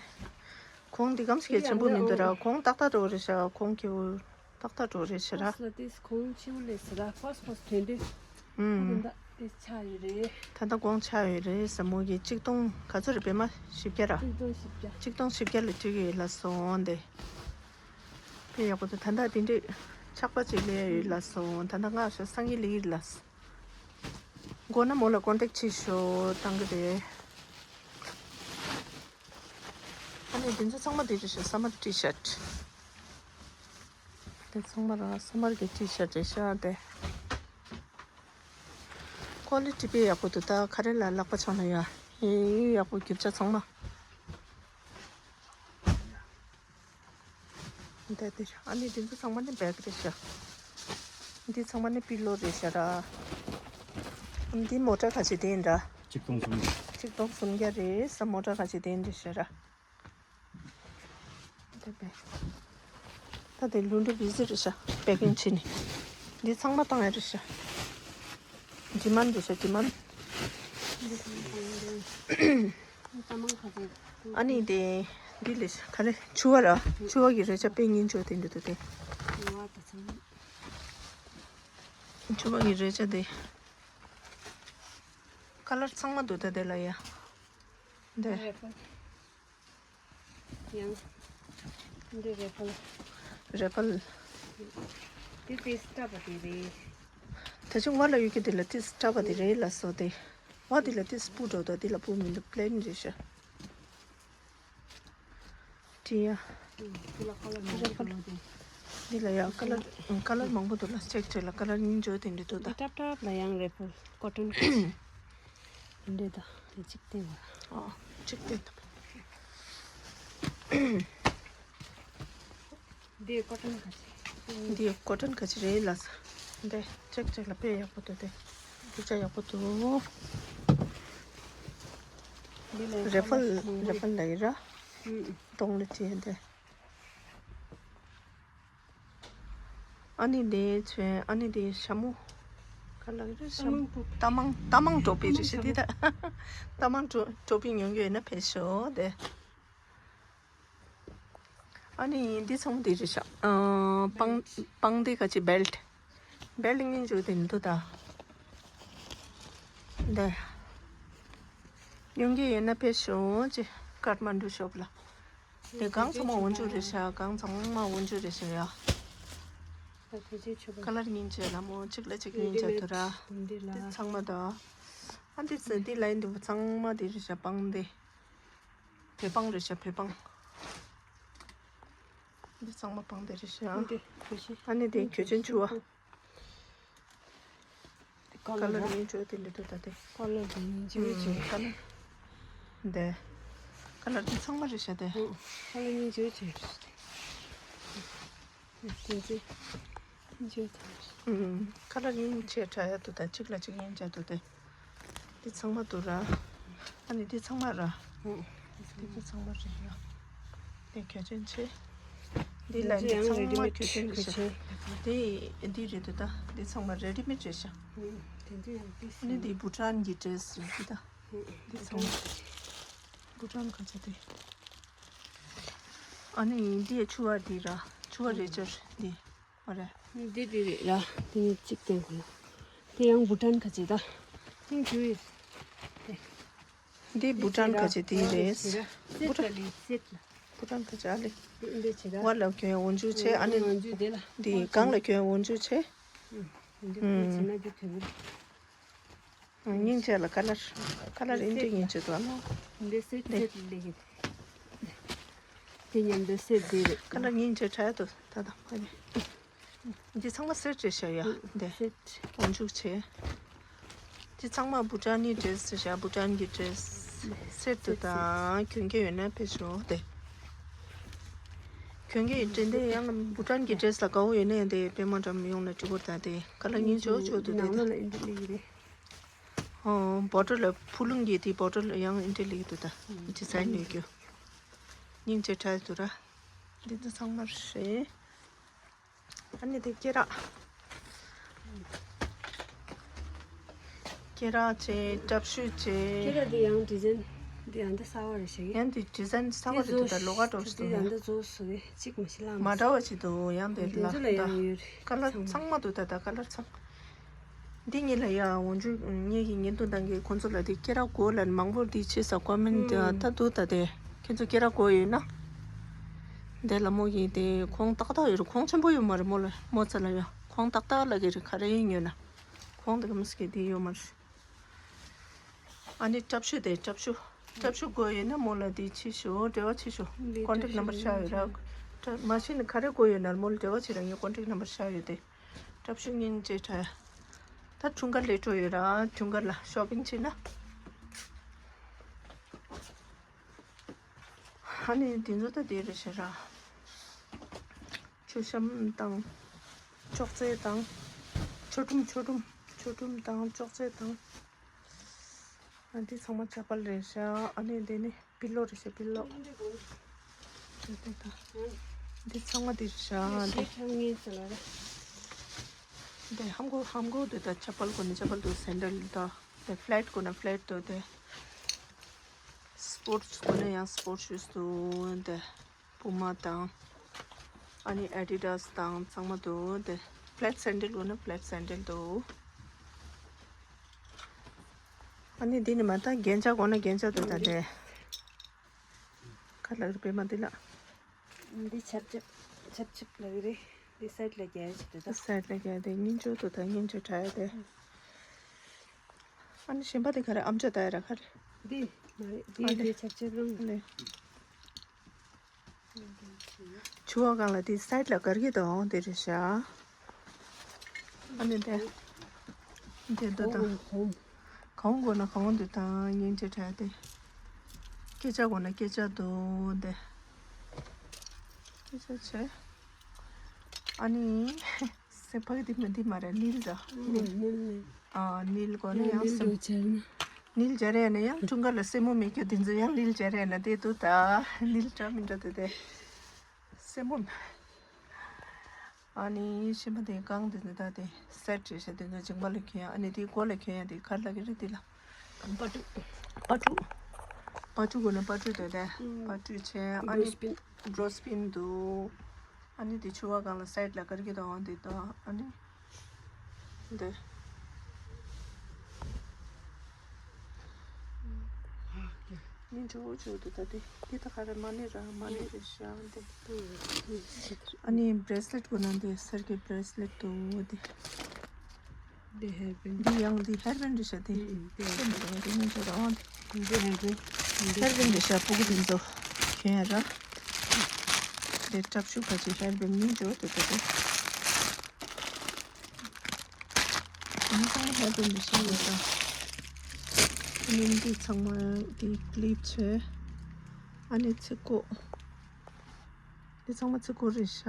གོང་འདི་གམ་ཞིག་ཆེན་པོ་མི་འདུག་ར། གོང་ཏག་ཏག་འགྲོ་རེད་ཤག་གོང་ཁེ་བོ། ཏག་ཏག་འགྲོ་རེད་ཤག་ར། ཕོ་སི་ལ་ཏིས་གོང་ཆེ་བོ་ལས་ཟེར་ར། ཕོ་སི་ཕོ་སི་དོན་དུ། ཨུམ། ད་ལྟ་ཏིས་ཆག་ཡོད་རེད། ད་ལྟ་གོང་ཆག་ཡོད་རེད་ཟེར་མོ་གི་གཅིག་སྟོང་ག་ཚོད་རེད་པད་མ་བཞི་བརྒྱ་ར། གཅིག་སྟོང་བཞི་བརྒྱ། གཅིག་སྟོང་བཞི་བརྒྱ་ལ་སྤྲད་ཀྱི་ཡོད་ལ་སོང་དེ། དཔེ་ཡག་པོ་འདུག་ད་ལྟ་དེ་འདྲས་ཆག་པ་ཅིག་ལས་ཡོད་ལ་སོང་། ད་ལྟ་ང་ཤ་སང་ཉིན་ལི་ཡིར་ལ། མགོ་ན་མོ་ལ་ཀོན་ཊེག་བྱེད་ཤོག་བཏང་གི་རེད། ཨ་ནི་འདི་ཚོ་ཚང་མ་འདི་རེད་ཤག་སམ་མར་ཊི་ཤར་ཊི། འདི་ཚང་མ་ར་སམ་མར་གྱི་ཊི་ཤར་ཊི་རེད་ཤག་དེ། ཀོ་ལི་ཊི་དཔེ་ཡག་པོ་འདུག་ད་ག་རེ་ལ་ལག་པ་འཆང་ན་ཡ་ཡིན་ཡག་པོ་རྒྱུ་ཆ་ཚང་མ། འདི་འདི་ཨ་ནི་འདི་ཚོ་ཚང་མ་ནི་བེག་རེད་ཤག་འདི་ཚང་མ་ནི་པི་ལོ་རེད་ཤག་ར། འདི་མོ་ཊ་ཁ་ཅིག་དེ་ཡིན་ར། གཅིག་སྟོང་སུམ་བརྒྱ། གཅིག་སྟོང་སུམ་བརྒྱ་རེད་ས། མོ་ཊ་ཁ་ཅིག་དེ་ཡིན་རེད་ཤག་ར། འདི་བེག་ད་དེ་ལུང་འདྲ་བི་ཟི་རེད་ཤག་པེ་ཀིང་བྱས་ནས། འདི་ཚང་མ་བཏང་ཡ་རེད་ཤག་ཌི་མན་རེད་ཤག་ཌི་མན། ཨ་ནི་དེ་འདི་ལས་ག་རེ་ཕྱུ་པ་ར། ཕྱུ་པ་གི་རས་ཆ་དཔེ་སྙིང་རྗེ་དེ་འདྲ་འདུག་དེ། ཕྱུ་པ་གི་རས་ཆ་དེ། ཁ་ལར་ཚང་མ་འདུག་ད་དེ་ལ་ཡ། འདི། ཡང་། འདི་རེ་ཕལ། རེ་ཕལ། འདི་ཏིས་སྐྲ་པ་དེ་རེད། ད་ཅུང་བ་ལ་ཡོད་ཀྱི་འདི་ལ་ཏིས་སྐྲ་པ་དེ་རེད་ལ་སོ་དེ། བ་འདི་ལ་ཏིས་སྤུ་འགྲོ་ད་འདི་ལ་སྤུ་མི་འདུག་པི་ལེན་རེད་ཤག་ཏི་ཡ། འདི་ལ་ཁ་ལར་མང་པོ་འདུག་ལ་དེ། འདི་ལ་ཡ་ཁ་ལར་ཁ་ལར་མང་པོ་འདུག་ལ་ཅེག་བྱས་ལ་ཁ་ལར་སྙིང་རྗེ་དེ་འདྲ་འདུག་ད། འདི་ཏབ་ཏབ་ལ་ཡང་རེ་ཕལ་ཀོ་ཊོན་གྱི། འདི་འདྲ་ད་འདི་གཅིག་བསྟན་པ། ཨ། གཅིག་བསྟན་ད། འདི་ཀོ་ཊོན་ག་ཅི། འདི་ཀོ་ཊོན་ག་ཅི་རེད་ལ་ས། འདི་ཅེག་ཅེག་ལ་དཔེ་ཡག་པོ་འདུག་སྟེ། རྒྱུ་ཆ་ཡག་པོ་འདུག་རེ་ཕལ་རེ་ཕལ་ལ་ཡི་ར། གདོང་ལ་བྲིས་ཏེ། ཨ་ནི་དེ་ཚོས་ཨ་ནི་དེ་ཤ་མོ། ག་ལ་རེ་ཤ་མོ། རྟ་མང་རྟ་མང་ཊོ་པི་རེད་ཤག་འདི་ད། རྟ་མང་ཊོ་ཊོ་པི་ཉོ་རྒྱུ་ཡོད་ན་ཕེབས་ཤོག་དེ། ཨ་ནི་འདི་ཚང་མ་འདི་རེད་ཤག་ཨ། པང་པང་འདི་ག་ཅི་བེལ་ཊི། བེལ་ཊི་སྙིང་རྗེ་དེ་འདུག་ད། འདི། ཉོ་རྒྱུ་ཡོད་ན་ཕེབས་ཤོག་ཅེས་ཀ་ཐ་མན་ཌུ་ཤོབ་ལ། འདི་གང་ཚང་མ་འོན་ཆུ་རེད་ཤག་གང་ཚང་མ་འོན་ཆུ་རེད་ཤག་ཡ། ད་ཕལ་ཆེར་ཆོག་པ། ཀ་ལར་སྙིང་རྗེ་ལ་མོ་གཅིག་ལ་གཅིག་སྙིང་རྗེ་འདི་འདུག་ར། འདི་ལ། འདི་ཚང་མ་ད། ཨ་འདི་ཚ་འདི་ལ་ཡིན་འདུག་ཚང་མ་འདི་རེད་ཤག་པང་འདི། བོད་པང་རེད་ཤག་བོད་པང་། འདི་ཚང་མ་པང་འདི་རེད་ཤག་འདི་གོས་ཆེན། ཨ་ནི་དེ་གོས་ཆེན་ཆུ་བ། ཀ་ལར་ཀ་ལར་ཡིན་ཆོག་དེ་འདྲ་འདུག་ད་དེ། ཀ་ལར་དེ་ཡིན་ཆོག་ཆེ། ཀ་ལར། འདི། ཀ་ལར་དེ་ཚང་མ་རེད་ཤག་དེ། ཀ་ལར་ཡིན་ཆོག་ཆེ། དེ་ཚོ་ཡིན་ཆོག་ཆེ། ཀ་ལར་ཡིན་ཆེ་དྲག་ཡ་འདུག་ད་གཅིག་ལ་གཅིག་ཡིན་ཆ་འདུག་དེ། འདི་ཚང་མ་འདུག་ར། ཨ་ནི་འདི་ཚང་མ་ར། འདི་ཚང་མ་རེད་ཡ། འདི་གལ་ཆེན་ཆེ། འདི་ལ་འདི་ཚང་མ་གལ་ཆེན་རེད་ཤག་འདི་འདི་རེད་འདུག་ད། འདི་ཚང་མ་རེ་ཌི་མེཌ་རེད་ཤག་ཨ་ནི་འདི་བྷུ་ཊན་གྱི་ཌི་རེ་སི་རེད་འདུག་ད། འདི་ཚང་མ་བྷུ་ཊན་ག་ཚོད་དེ། ཨ་ནི་འདི་ཆུ་བ་འདི་ར། ཆུ་བ་རེ་ཅར་འདི། ཨ་རེ། འདི་འདི་རེད་ར། འདི་ནི་གཅིག་སྟོན་དགོས་ལ། འདི་ཡང་བྷུ་ཊན་ག་ཚོད་ད། ཐེང་ཀྱུ་ཡེ། འདི་བྷུ་ཊན་ག་ཚོད་དེ་རེད། བྷུ་ཊན། སེཊ་ལ། བྷུ་ཊན་ག་ཚོད་ཨ་ལེ། འདི་བྱེད་ད། བར་ལ་གྱོན་འོན་ཆུ་ཆེ་ཨ་ནི། འོན་ཆུ་དེ་ལ། འདི་སྒང་ལ་གྱོན་འོན་ཆུ་ཆེ། འདི་བྱེད་ན་རྒྱུ་དེ་བུ། སྙིང་རྗེ་ལ་ཀ་ལར། ཀ་ལར་ཨིན་ཏྲེ་སྙིང་རྗེ་འདུག་ཨ་ནོ། འདི་སེཊ་སེཊ་ལེགས། དེ་མཉམ་དུ་སེཊ་འདི་རེད། ཀ་ལར་སྙིང་རྗེ་དྲག་འདུག་ད་ད་ཕ་ནི། འདི་ཚང་མ་སེཊ་རེད་ཤག་ཡ། འདི་སེཊ། འོན་ཆུ་ཆེ། འདི་ཚང་མ་བྷུ་ཊན་གྱི་ཌི་རེ་སི་རེད་ཤག་བྷུ་ཊན་གྱི་ཌི་རེ་སི། སེཊ་འདུག་ད་གྱོན་གྱི་ཡོད་ན་ཕེབས་ཤོག་དེ། གྱོན་གྱི་ཡོད་དྲན་དེ་ཡང་བྷུ་ཊན་གྱི་ཌི་རེ་སི་ལ་དགའ་བོ་ཡོད་ན་ཡང་དེ་པད་མ་འགྲམ་ཡོང་ལ་འགྲིག་གོ་ད་དེ་ཀ་ལར་སྙིང་རྗེ་ཆོག་འདུག་དེ། ནང་ལོགས་ལ་ཨིན་ཏྲེ་ལེགས་རེད། ཨོ། བོ་ཊལ་ལ་ཕུ་ལུང་གི་དེ་བོ་ཊལ་ལ་ཡང་ཨིན་ཏྲེ་ལེགས་འདུག་ད། ཌི་ཛའིན་ཡོད་རྒྱུ། སྙིང་རྗེ་དྲག་འདུག་ར། འདི་ཚོ་ཚང་མ་རེད། ཨ་ནི་དེ་སྐེ་རགས། སྐེ་རགས་བྱས། ཊབ་ཤུ་བྱས། སྐེ་རགས་འདི་ཡང་ཌི་ཛའིན་འདི་ཡང་འདི་གསར་བ་རེད་ཤག་ཡང་འདི་ཌི་ཛའིན་གསར་བ་རེད་འདུག་ད། ལོགས་ཀ་འདྲ་པོ་ཞིག་འདུག་འདི་ཡང་འདི་བཟོ་སུ་རེད་གཅིག་མ་ཤེས་ལ། མ་འདྲ་བ་ཞིག་འདུག་ཡང་དེ་འདི་ལ་ཚོ་ལ་ད་ཡང་ཡོད་རེད། ཀ་ལར་ཚང་མ་འདུག་ད། ད་ཀ་ལར་ཚང་། འདི་གཉིས་ལ་ཡ་འོན་ཆུ་ངེད་ཀྱི་ཉིན་ཐོ་དང་གི་ཁོང་ཚོ་ལ་དེ་སྐེ་རགས་དགོས་ལ་མང་པོ་འདི་བྱས་ས་ཀོ་མེན་ཊི་ད་འདུག་ད། དེ་ཁྱེད་ཚོ་སྐེ་རགས་དགོས་ཡོད་ན། དེ་ལ་མོ་གི་དེ་ཁོང་ཏག་ཏག་ཡོད་རེད། ཁོང་ཆེན་པོ་ཡོད་མ་རེད་མོ་ལ་མོ་ཚ་ལ་ཡ་ཁོང་ཏག་ཏག་ལ་གི་རེད། ག་རེ་ཡིན་ཡོད་ན་ཁོང་དེ་ག་མི་སྐེ་དེ་ཡོད་མ་རེད། ཨ་ནི་ཊབ་ཤུ་དེ་ཊབ་ཤུ་ཊབ་ཤུ་དགོས་ཡོད་ན་མོ་ལ་དེ་ཕྱི་ཤོག་འབྲེལ་བ་ཕྱི་ཤོག་ཀོན་ཊེག་ནམ་བར་བཞག་ཡོད་ར། མ་གཞི་ནས་ག་རེ་དགོས་ཡོད་ན་མོ་ལ་འབྲེལ་བ་བྱེད་ར། ངའི་ཀོན་ཊེག་ནམ་བར་བཞག་ཡོད་དེ། ཊབ་ཤུ་སྙིང་རྗེ་དྲག་ད་འཁྲུངས་སྐར་སླེབས་འགྲོ་ཡོད་ར། འཁྲུངས་སྐར་ལ་ཤོ་པིང་བྱེད་ན། ཨ་ནི་དེ་ཚོ་ད་དེ་རེད་ཤག་ར། མཆོད་བཤམས་དང་། ཅོག་ཙེ་དང་། མཆོད་ཁྲུམ་མཆོད་ཁྲུམ་མཆོད་ཁྲུམ་དང་ཅོག་ཙེ་དང་། ཨ་འདི་ཚང་མ་ཅ་པལ་རེད་ཤག་ཨ་ནི་འདི་ནི་པི་ལོ་རེད་ཤག་པི་ལོ། འདི་འདི་ད། འདི་ཚང་མ་འདི་རེད་ཤག་འདི། འདི་ཧམ་གོ་ཧམ་གོ་འདི་ད་ཅ་པལ་གོ་ནི་ཅ་པལ་འདུག་སེན་ཌལ་འདུག་དེ་ཕི་ལེཊ་གོ་ན་ཕི་ལེཊ་འདུག་དེ། སི་པོར་ཊི་གོ་ན་ཡང་སི་པོར་ཊི་ཤུ་ཛི་འདུག་དེ། པུ་མ་དང་། ཨ་ནི་ཨེ་ཌི་ཌ་སི་དང་ཚང་མ་འདུག་དེ། ཕི་ལེཊ་སེན་ཌལ་གོ་ན་ཕི་ལེཊ་སེན་ཌལ་འདུག་ཨ་ནི་འདི་ནི་མ་ད་རྒྱན་ཆ་གོ་ན་རྒྱན་ཆ་འདུག་ད་དེ། ཁ་ལག་རི་པེ་མ་འདི་ལ། འདི་ཆབ་ཆབ་ཆབ་ཆབ་ལ་གི་རེད། འདི་སའིཌ་ལ་རྒྱལ་ཆེ་འདུག་ད། སའིཌ་ལ་རྒྱལ་དེ་སྙིང་རྗེ་འདུག་ད་སྙིང་རྗེ་དྲག་ཡ་དེ། ཨ་ནི་གཞན་པ་དེ་ག་རེ་ཨམ་ཅོག་ལྟ་ཡ་ར་ག་རེ། འདི་མ་རེད་འདི་ཨ་ལེ། འདི་ཆབ་ཆབ་རང་ཨ་ལེ། ཆུ་བ་སྒང་ལ་དེ་སའིཌ་ལ་གར་གི་དང་དེ་རེད་ཤག་ཨ་ནི་དེ། དེ་འདུག་ད། གང་དགོས་ན་གང་འདུག་ད་སྙིང་རྗེ་དྲག་དེ། སྐད་ཆ་དགོས་ན་སྐད་ཆ་འདུག་དེ། སྐད་ཆ་བྱས། ཨ་ནི། སེ་ཕ་གི་དེ་མི་འདི་མ་རེད་ནིལ་ར། ནིལ། ནིལ་ནིལ། ཨ་ནིལ་དགོས་ན་ཡང་ཡང་ནིལ་སེམས། འདུག་བྱས་ན། ནིལ་སྦྱར་ཡས་ན་ཡང་འཁྲུངས་སྐར་ལ་སེན་མོ་མེད་རྒྱུ་དེ་ཚོ་ཡང་ནིལ་སྦྱར་ཡས་ན་དེ་འདུག་ད་ནིལ་འདྲ་མི་འདྲ་དེ་དེ་སེན་མོ། ཨ་ནི་ཤིང་པ་དེ་གང་དེ་ཚོ་ད་དེ་སེ་ཊི་རེད་ཤག་དེ་ཚོ་མཇིང་པ་ལ་གྱོན་ཡ། ཨ་ནི་དེ་མགོ་ལ་གྱོན་ཡ་དེ་ག་རེ་ལབ་ཀྱི་རེད་དེ་ལ། པ་ཊུ། པ་ཊུ། པ་ཊུ་དགོས་ན་པ་ཊུ་དེ་དེ་པ་ཊུ་བྱས། ཨ་ནི་བྲོ་སི་པིན་འདུག་ཨ་ནི་དེ་ཕྱུ་པ་སྒང་ལ་སའིཌ་ལ་དཀར་གྱི་དང་དེ་དང་ཨ་ནི། འདི། ནི་འཇོ་འཇོ་འདུག་ད་དེ། འདི་ད་ག་རེ་མ་ཎི་ར་མ་ཎི་རེད་ཤག་འདི། ཨ་ནི་བྷི་རེ་སི་ལེཊ་དགོས་ན་འདི་སེར་གྱི་བྷི་རེ་སི་ལེཊ་འདུག་འདི། འདི་ཧེར་བེན། འདི་ཡང་འདི་ཧེར་བེན་རེད་ཤག་འདི། ཨུམ། འདི་ཧེར་བེན། འདི་ནི་འཇོ་རང་། འདི་ཧེར་བེན། ཧེར་བེན་རེད་ཤག་སྤུ་གུ་དེ་ཚོ་གྱོན་ཡ་ར། འདི་སྐྲ་ཕྱུ་ཁ་ཅིག་ཧེར་བེན་ནི་འཇོ་འདུག་ད་དེ། འདི་ཚང་མ་ཧེར་བེན་རེད་ཤག་ཡོད་ད། ཨ་ནི་འདི་ཚང་མ་འདི་ཀི་ལིབ་བྱས། ཨ་ནི་ཚིགས་གོ། འདི་ཚང་མ་ཚིགས་གོ་རེད་ཤག་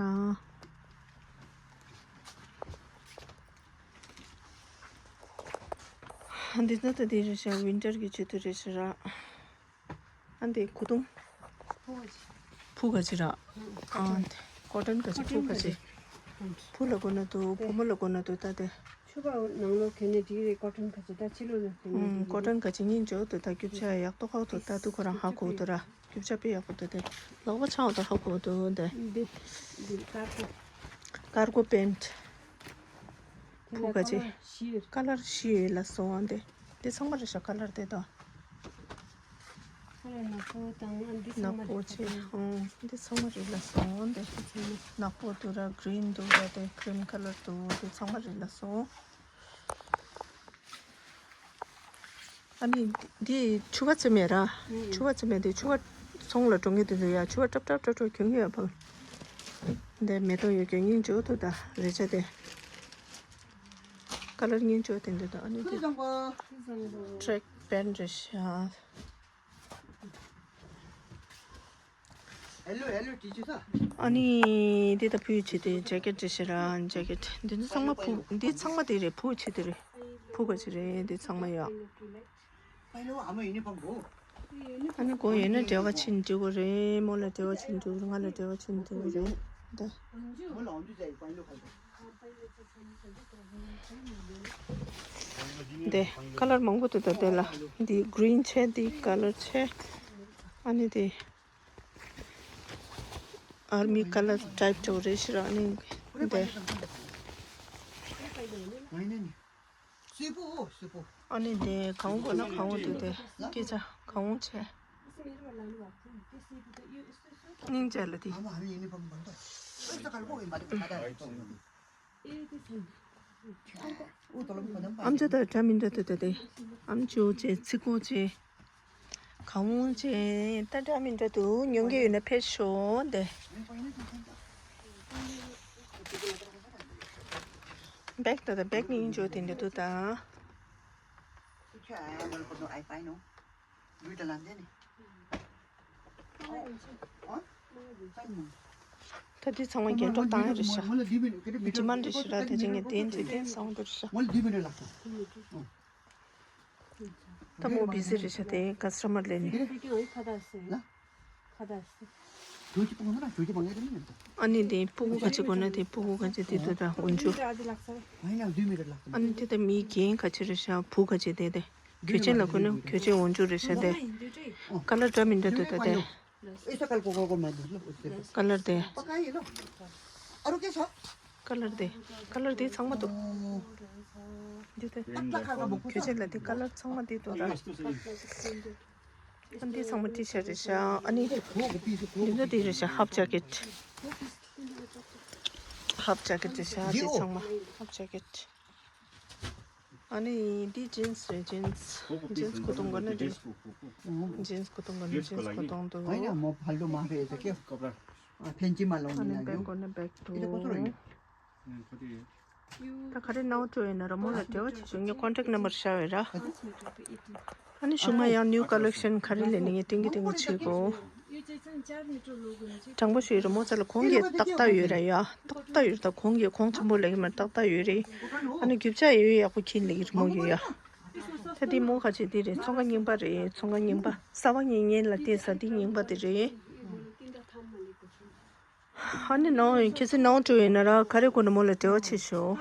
འདི་ཚོ་ད་འདི་རེད་ཤག་ཝིན་ཊར་གྱི་ཆེད་དུ་རེད་ཤག་ར། ཨ་འདི་གོས་ཐུང་། ཕུ་ག་ཅི་ར། ཨ་འདི་ཀོ་ཊོན་ག་ཅི། ཕུ་ག་ཅི། ཕུ་ལ་གོན་ན་འདུག་བུ་མོ་ལ་གོན་ན་འདུག་ད་དེ། ཕྱུ་པ་ནང་ལོགས་གྱོན་ནས་འགྲིག་རེད། ཀོ་ཊོན་ག་ཅི། ད་ཕྱི་ལོགས་ལ་གྱོན་ནས་འགྲིག་ཀོ་ཊོན་ག་ཅི་སྙིང་རྗེ་པོ་འདུག་ད་རྒྱུ་ཆ་ཡག་པོ་ཧ་གོ་འདུག་ད་དུ་ཁོ་རང་ཧ་གོ་འདུག་ར། རྒྱུ་ཆ་དཔེ་ཡག་པོ་འདུག་དེ་ལག་པ་འཆང་བ་དང་ཧ་གོ་འདུག་དེ། འདི་འདི་ཀར་གོ། ཀར་གོ་པེན་ཊི། ཕུ་ག་ཅི། ཀ་ལར་བཞི་ཡོད་ལ་སོང་བ་འདི། འདི་ཚང་མ་རེད་ཤག་ཀ་ལར་དེ་དང་། ཁ་ལ་ནག་པོ་དང་ཨ་འདི་ཚང་མ་ནག་པོ་རེད་ཆེ། ཁ་ལ། ཨང་། འདི་ཚང་མ་རེད་ལ་སོང་འདི། ཚང་མ། ནག་པོ་འདུག་ར། གི་རིན་འདུག་ར། དེ་ཀི་རིམ་ཁ་ལར་འདུག་འདི་ཚང་མ་རེད་ལ་སོང་། ཨ་ནི་འདི་ཕྱུ་པ་བཙེམ་ཡས་ར། ཨང་། ཕྱུ་པ་བཙེམ་ཡས་དེ་ཕྱུ་པ་ཚོང་ལ་འགྲོ་མཁན་དེ་ཚོ་ཡ་ཕྱུ་པ་ཀྲབ་ཀྲབ་ཀྲབ་ཀྲབ་གྱོན་གྱི་ཡོད་པ། འདི་མེ་ཏོག་ཡོད་རྒྱུ་སྙིང་རྗེ་པོ་འདུག་ད་རེ་ཆ་དེ། ཀ་ལར་སྙིང་རྗེ་པོ་དེ་འདུག་ད་ཨ་ནི་དེ། ཀྲེག་པེན་ཊི་རེད་ཤག་ཨ་ནི་འདི་ད་ཕུའི་ཆེད་དུ་ཇེ་ཀེཊ་རེད་ཤག་ར། ཇེ་ཀེཊ་འདི་ཚོ་ཚང་མ་ཕུ། འདི་ཚང་མ་དེ་རེད། ཕུའི་ཆེད་དུ་རེད། ཕུ་ག་ཅི་རེད། འདི་ཚང་མ་ཡ། ཨ་ནི་ཁོང་ཡོད་ན་འབྲེལ་བ་བྱེད་འགྲིག་གི་རེད། མོ་ལ་འབྲེལ་བ་བྱེད་འགྲིག་གི་རེད། ང་ལ་འབྲེལ་བ་བྱེད་འགྲིག་གི་རེད། འདི། འདི་ཀ་ལར་མང་པོ་འདུག་ད་དེ་ལ་འདི་གི་རིན་བྱས། འདི་ཀ་ལར་བྱས། ཨ་ནི་འདི་ཨར་མི་ཀ་ལར་ཊའིབ་འདྲ་བོ་རེད་ཤག་ར། ཨ་ནི་འདི། སུས་པོ་སུས་པོ། ཨ་ནི་འདི་གང་དགོས་ན་གང་འདུག་དེ་སྐད་ཆ་གང་བྱས། སྙིང་རྗེ་ལ་དེ། ཨམ་ཅོག་ད་འདྲ་མི་འདྲ་འདུག་ད་དེ། ཨམ་ཅོག་བྱས། ཚིགས་གོ་བྱས། གང་བྱས། ད་འདྲ་མི་འདྲ་འདུག་ཉོ་མཁན་ཡོད་ན་ཕེབས་ཤོག་འདི། བེག་ད་ད་བེག་ནི་ཡིན་ཆོག་དེ་འདྲ་འདུག་ད། ད་དེ་ཚང་མ་རྒྱན་སྒྲོག་བཏང་ཡ་རེད་ཤག་ཌི་མཱན་ཌི་ཞེ་དྲག་དེ་བྱེད་མཁན་དེ་འདྲ་དེ་ཚང་མ་འདུག་ཤག་ད་མོ་བི་ཟི་རེད་ཤག་དེ་ཀ་སི་ཊ་མར་ལེན་ནི། ཨ་ནི་དེ་སྤུ་གུ་ག་ཅི་དགོས་ན་དེ་སྤུ་གུ་ག་ཅི་དེ་དུ་ད་འོན་ཆུ། ཨ་ནི་དེ་ད་མི་རྒན་ག་ཅི་རེད་ཤག་བུ་ག་ཅི་དེ་དེ། གྱོད་ཆེན་ལ་གོན་ན་གྱོད་ཆེན་འོན་ཆུ་རེད་ཤག་དེ། ཀ་ལར་འདྲ་མི་འདྲ་འདུག་ད་དེ། ཀ་ལར་དེ། ཀ་ལར་དེ། ཀ་ལར་དེ་ཚང་མ་འདུག་འདི་དེ། གྱོད་ཆེན་ལ་དེ་ཀ་ལར་ཚང་མ་དེ་འདུག་ར། ཨ་འདི་ཚང་མ་ཊི་ཤར་ཊི་རེད་ཤག་ཨ་ནི་འདི་ཚོ་དེ་རེད་ཤག་ཧབ་ཇེ་ཀེཊ། ཧབ་ཇེ་ཀེཊ་རེད་ཤག་འདི་ཚང་མ་ཧབ་ཇེ་ཀེཊ། ཨ་ནི་འདི་ཇིན་སི་རེད། ཇིན་སི། ཇིན་སི་གོས་ཐུང་གོན་ན་འགྲིག་ཇིན་སི་གོས་ཐུང་གོན་ན་ཇིན་སི་གོས་ཐུང་འདུག་ཨ་ནི་བེག་གོན་ན་བེག་འདུག་ད་ག་རེ་ནའོ་ཅོ་ཡིན་ན་ར་མོ་ལ་འབྲེལ་བ་བྱེད་ཤོག་ངས་ཀོན་ཊེག་ནམ་བར་བཞག་ཡོད་ར། ཨ་ནི་གཞུག་མ་ཡང་ནིའུ་ཀ་ལེག་ཤན་ག་རེ་ལེན་ནི་ངས་ཏིང་གི་ཏིང་གི་བྱེད་དགོས། དྲང་པོ་ཞུ་ཡི་ར་མོ་ཚ་ལ་གོང་གི་ཏག་ཏག་ཡོད་ར་ཡ། ཏག་ཏག་ཡོད་ར། ད་གོང་གི་གོང་ཆེན་པོ་ལེགས་མ་ཏག་ཏག་ཡོད་རེད། ཨ་ནི་རྒྱུ་ཆ་ཡོད་ཡག་པོ་ཁྱིན་ལེགས་རི་མོ་ཡོད་ཡ། ད་འདི་མོ་ཁ་ཆེ་འདི་རེད། ཚོང་ཁང་རྙིང་པ་རེད། ཚོང་ཁང་རྙིང་པ། གསར་པ་ཉིན་ཉིན་ལ་བལྟས་ས་འདི་རྙིང་པ་དེ་རེད། ཨ་ནི་ནང་ཁྱེད་ཚོ་ནང་བྲོས་ཡོད་ན་ར་ག་རེ་དགོས་ན་མོ་ལ་འབྲེལ་བ་བྱེད་ཤོག་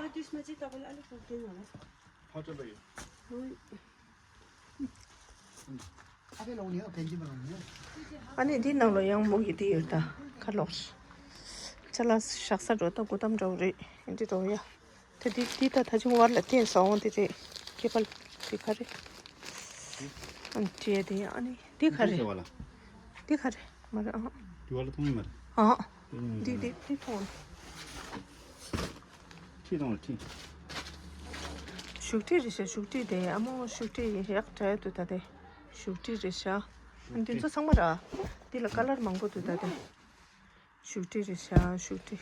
ཨ་ནི་འདི་ནང་ལ་ཡང་མོ་གི་འདི་ཡོད་ད། ཁ་ལོག་ཅ་ལག་བཞག་ས་འགྲོ་ད་གོ་ཏམ་འདྲ་བོ་རེད། འདི་འགྲོ་ཡ། ད་འདི་འདི་ད་ད་ཅུང་བར་ལ་བརྟེན་སོང་འོང་འདི་རེད། ཁེ་པལ་འདི་ག་རེ། ཨ་ནི་བྲིས་དེ་ཨ་ནི་འདི་ག་རེ། འདི་ག་རེ་མ་རེད་ཨ། འདི་བར་ལ་མཐོང་ཡོད་མ་རེད། ཨ། འདི་འདི་འདི་མཐོང་། ཁྲིད་གཏོང་ལ་ཁྲིད། བཞུགས་ཁྲི་རེད་ཤག་བཞུགས་ཁྲི་དེ་ཨ་མོ་བཞུགས་ཁྲི་ཡག་དྲག་འདུག་ད་དེ། བཞུགས་ཁྲི་རེད་ཤག་འདི་ཚོ་ཚང་མ་ར། འདི་ལ་ཀ་ལར་མང་པོ་འདུག་ད་དེ། བཞུགས་ཁྲི་རེད་ཤག་བཞུགས་ཁྲི།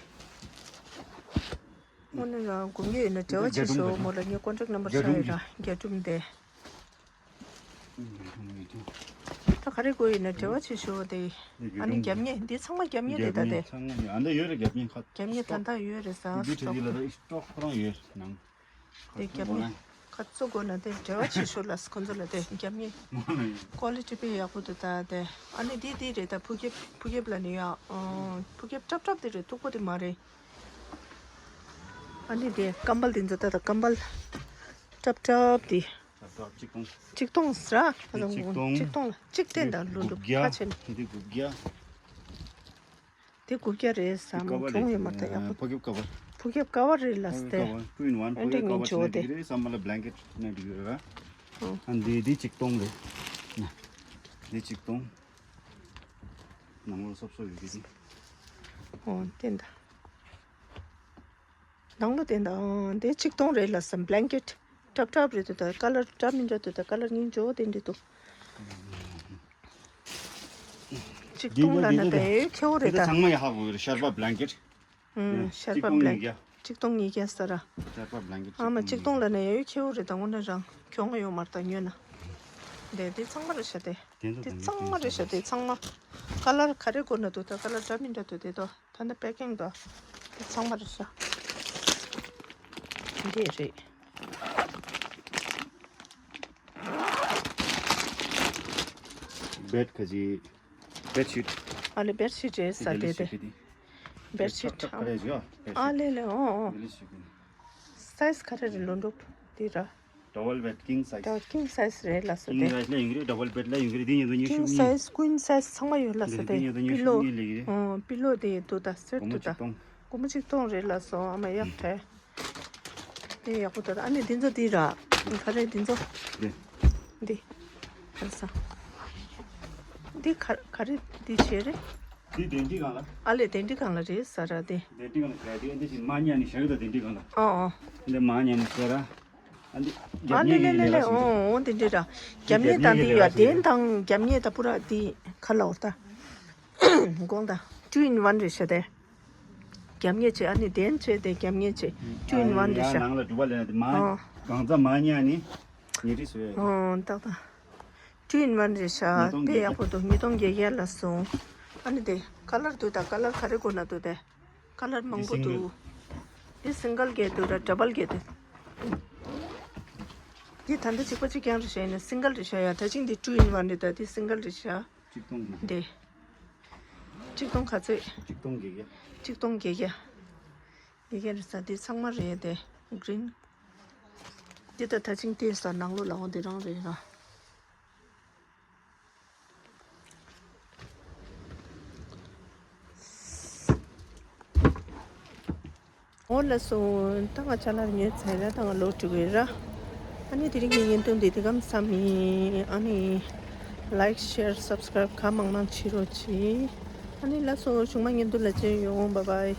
དངོས་གནས་རང་དགོས་མཁོ་ཡོད་ན་འབྲེལ་བ་བྱེད་ཤོག་མོ་ལ་ངའི་ཀོན་ཊེག་ནམ་བར་བཞག་ཡོད་ར། རྒྱ་སྒྲུང་དེ། ད་ག་རེ་དགོས་ཡོད་ན་འབྲེལ་བ་བྱེད་ཤོག་དེ། ཨ་ནི་རྒྱབ་གཉེར་འདི་ཚང་མ་རྒྱབ་གཉེར་རེད་ད་དེ། ཚང་མ་ཡོད། ཨ་འདི་ཡོད་རེད་རྒྱབ་གཉེར་ཁ། རྒྱབ་གཉེར་ད་ལྟ་ཡོད་རེད་ས། འདི་ཁྲི་འདི་ལ་ད་སི་ཊོག་ཁོ་རང་ཡོད་ནང་། དེ་རྒྱབ་གཉེར་ཁ་ཚོ་དགོས་ན་དེ་འབྲེལ་བ་བྱེད་ཤོག་ལ་ཁོ་ཚོ་ལ་དེ་རྒྱབ་གཉེར། ཀོ་ལི་ཊི་དཔེ་ཡག་པོ་འདུག་ད་དེ། ཨ་ནི་འདི་འདི་རེད་ད། ཕུ་ཁེབ་ཕུ་ཁེབ་ལ་ནི་ཡ། ཕུ་ཁེབ་ཀྲབ་ཀྲབ་དེ་རེད། མཐུག་པོ་དེ་མ་རེད། ཨ་ནི་དེ་ཀམ་བལ་དེ་ཚོ་ད་ད་ཀམ་བལ་ཀྲབ་ཀྲབ་དེ། ད་ལྟ་ཆིག་སྟོང་། ཆིག་སྟོང་ཟེར་ར། ད་ད་ཆིག་སྟོང་། ཆིག་སྟོང་ལ་གཅིག་བསྟན་དང་ལུ་འདུག་དགུ་བརྒྱ། ཁ་ཆེ་ནི། འདི་དགུ་བརྒྱ། དེ་དགུ་བརྒྱ་རེད་བསམ། ཀ་བར་གྱོང་ཡོད་མ་རེད་ད་ཡག་པོ། ཕོ་ཁེབ་ཀ་བར། ཕོ་ཁེབ་ཀ་བར་རེད་ལ་སྟེ། ཀ་བར་ཊུ་ཨིན་ཝན། ཨེ་ཕོ་ཁེབ་ཀ་བར་ཆེ་ནི་འགྲིག་གི་རེད་བསམ་པ་ལ་བྷ་ལེང་ཀེཊ་ནི་འགྲིག་གི་རེད་ར། ཨ་འདི་འདི་ཆིག་སྟོང་རེད། འདི་ཆིག་སྟོང་། ནང་ལོགས་སོབ་སོབ་ཡོད་གི་འདི། ཨོ་བསྟན་ད། ནང་ལོགས་བསྟན་ད། ཨང་དེ་ཆིག་སྟོང་རེད་ལ་བསམ། བྷ་ལེང་ཀེཊ་ཀྲབ་ཀྲབ་རེད་འདུག་ད། ཀ་ལར་འདྲ་མི་འདྲ་འདུག་ད། ཀ་ལར་གཉིས་འཇོག་དེ་འདྲ་འདུག་ཆིག་སྟོང་ལ་ན་ད་ཡོད་ཁྱེའུ་རེད་ད། ཚང་མ་ཡ་ཧ་གོ་གི་རེད། ཤར་པ་བྷ་ལེང་ཀེཊ། ཨུམ། ཤར་པ་བྷ་ལེང་ཀེཊ། ཆིག་སྟོང་ཉིས་བརྒྱ་ཟེར་ར། ཤར་པ་བྷ་ལེང་ཀེཊ། ཨ་མ་ཆིག་སྟོང་ལ་ན་ཡ་ཡོད་ཁྱེའུ་རེད་ད། དངོས་གནས་རང་གྱོང་ཡོད་མ་རེད་ད་ཉོས་ན། དེ་དེ་ཚང་མ་རེད་ཤག་དེ། དེ་ཚང་མ་རེད་ཤག་དེ་ཚང་མ། ཀ་ལར་ག་རེ་དགོས་ན་འདུག་ད། ཀ་ལར་འདྲ་མི་འདྲ་འདུག་དེ་དོ། ད་ནི་པེ་ཀིང་དང་དེ་ཚང་མ་རེད་ཤག་འདི་རེད། བེཌ་ག་ཅི། བེཌ་ཤིཊ། ཨ་ལེ་བེཌ་ཤིཊ་རེད་ས་དེ་དེ། བེཌ་ཤིཊ། ཨ་ལེ་ལེ། ཨོ་ཨོ། སའི་ཛི་ག་རེ་རེད་ལོ་འགྲོ་དེ་ར། ཌབ་བལ་བེཌ། ཀིང་སའི་ཛི། ཀིང་སའི་ཛི་རེད་ལ་སོ་དེ། ཀིང་སའི་ཛི་ལ་ཡོང་གི་རེད། ཌབ་བལ་བེཌ་ལ་ཡོང་གི་རེད། འདི་ཉིས་སྟོང་ཉི་ཤུ་གཉིས། ཀིང་སའི་ཛི་ཀུན་སའི་ཛི་ཚང་མ་ཡོད་ལ་སོ་དེ། འདི་ཉིས་སྟོང་ཉི་ཤུ་གཉིས་ལ་ཡོང་གི་རེད། ཨོ་པི་ལོ་དེ་འདུག་ད་སེཊ་འདུག་ད། སྒོར་མོ་ཆིག་སྟོང་། སྒོར་མོ་ཆིག་སྟོང་རེད་ལ་སོ། ཨ་མ་ཡག་དྲག་དེ་ཡག་པོ་འདུག་ད། ཨ་ནི་འདི་ཚོ་འདི་ར། ག་རེ་འདི་ཚོ། འདི། འདི། ག་རེ་ས། འདི་ག་ག་རེ་འདི་བྱས་རེད། འདི་གདན་ཁྲི་སྒང་ལ། ཨ་ལེ་གདན་ཁྲི་སྒང་ལ་རེད་ས་ར་དེ། གདན་ཁྲི་སྒང་ལ་བྱས་དེ་འདི་ཞིག་མ་ཉལ་ནི་བཞག་ཡོད་ད། གདན་ཁྲི་སྒང་ལ། ཨོ་ཨོ། འདི་མ་ཉལ་ནི་ཟེར་ར། ཨ་འདི་ཨ་རྒྱབ་ལེ་ཉལ་ལེ་གི་ལེ་ལེ། ལས་ཀ་ཞིག་འདུག་ཨོ་ཨོ་འདི་འདྲ་ར། རྒྱབ་ཉལ་དང་འདི་ཡོད། གདན་དང་རྒྱབ་ཉལ་དང་པུ་ར་འདི་ཁ་ལ་འོར་ད། དགོངས་དག་ཊུ་ཨིན་ཝན་རེད་ཤག་དེ། རྒྱབ་ཉལ་བྱས། ཨ་ནི་གདན་བྱས་ཏེ་རྒྱབ་ཉལ་བྱས། ཊུ་ཨིན་ཝན་རེད་ཤག་ནང་ལ་སྒྲུབ་པ་ལེན་ན་དེ་མ། ཨོ། གང་ཚ་མ་ཉལ་ནི་ཉལ་ཁྲི་བཟོས། ཨོ་ཏག་ཏག་ཊུ་ཨིན་ཝན་རེད་ཤག་དཔེ་ཡག་པོ་འདུག་ཉིས་སྟོང་བརྒྱད་བརྒྱ་ལ་སོང་། ཨ་ནི་དེ་ཀ་ལར་འདུག་ད། ཀ་ལར་ག་རེ་དགོས་ན་འདུག་དེ། ཀ་ལར་མང་པོ་འདུག་འདི་སིང་གལ་གྱི་འདུག་ར། ཌབ་བལ་གྱི་འདུག་འདི་ད་ལྟ་གཅིག་པ་གཅིག་རྐྱང་རེད་ཤག་ཡིན་ན་སིང་གལ་རེད་ཤག་ཡ། ད་ཅིང་འདི་ཊུ་ཨིན་ཝན་རེད་ད། འདི་སིང་གལ་རེད་ཤག་ཆིག་སྟོང་གི། འདི། ཆིག་སྟོང་ག་ཚོད། ཆིག་སྟོང་བརྒྱད་བརྒྱ། ཆིག་སྟོང་བརྒྱད་བརྒྱ། བརྒྱད་བརྒྱ་རེད་ས། འདི་ཚང་མ་རེད་དེ། གྷི་རིན། འདི་ད་ད་ཅིང་བལྟས་ས་ནང་ལོགས་ལ་འོང་དེ་རང་རེད་ར། འོ་ལགས་སོ། ད་ང་ཅ་ལག་ཉོས་ཚར་ར། ད་ང་ལོག་འགྲོ་གི་ར། ཨ་ནི་དེ་རིང་གི་བརྙན་ཐུང་འདི་འདི་གམ་བསམ་ཡིན། ཨ་ནི་ལའིཀ་ཤེར་སབ་སི་ཀ་རའིབ་གང་མང་མང་བྱེད་རོགས་གྱིས། ཨ་ནི་ལགས་སོ། གཞུག་མ་བརྙན་ཐུང་ལ་མཇལ་ཡོང་། བཱའི་བཱའི།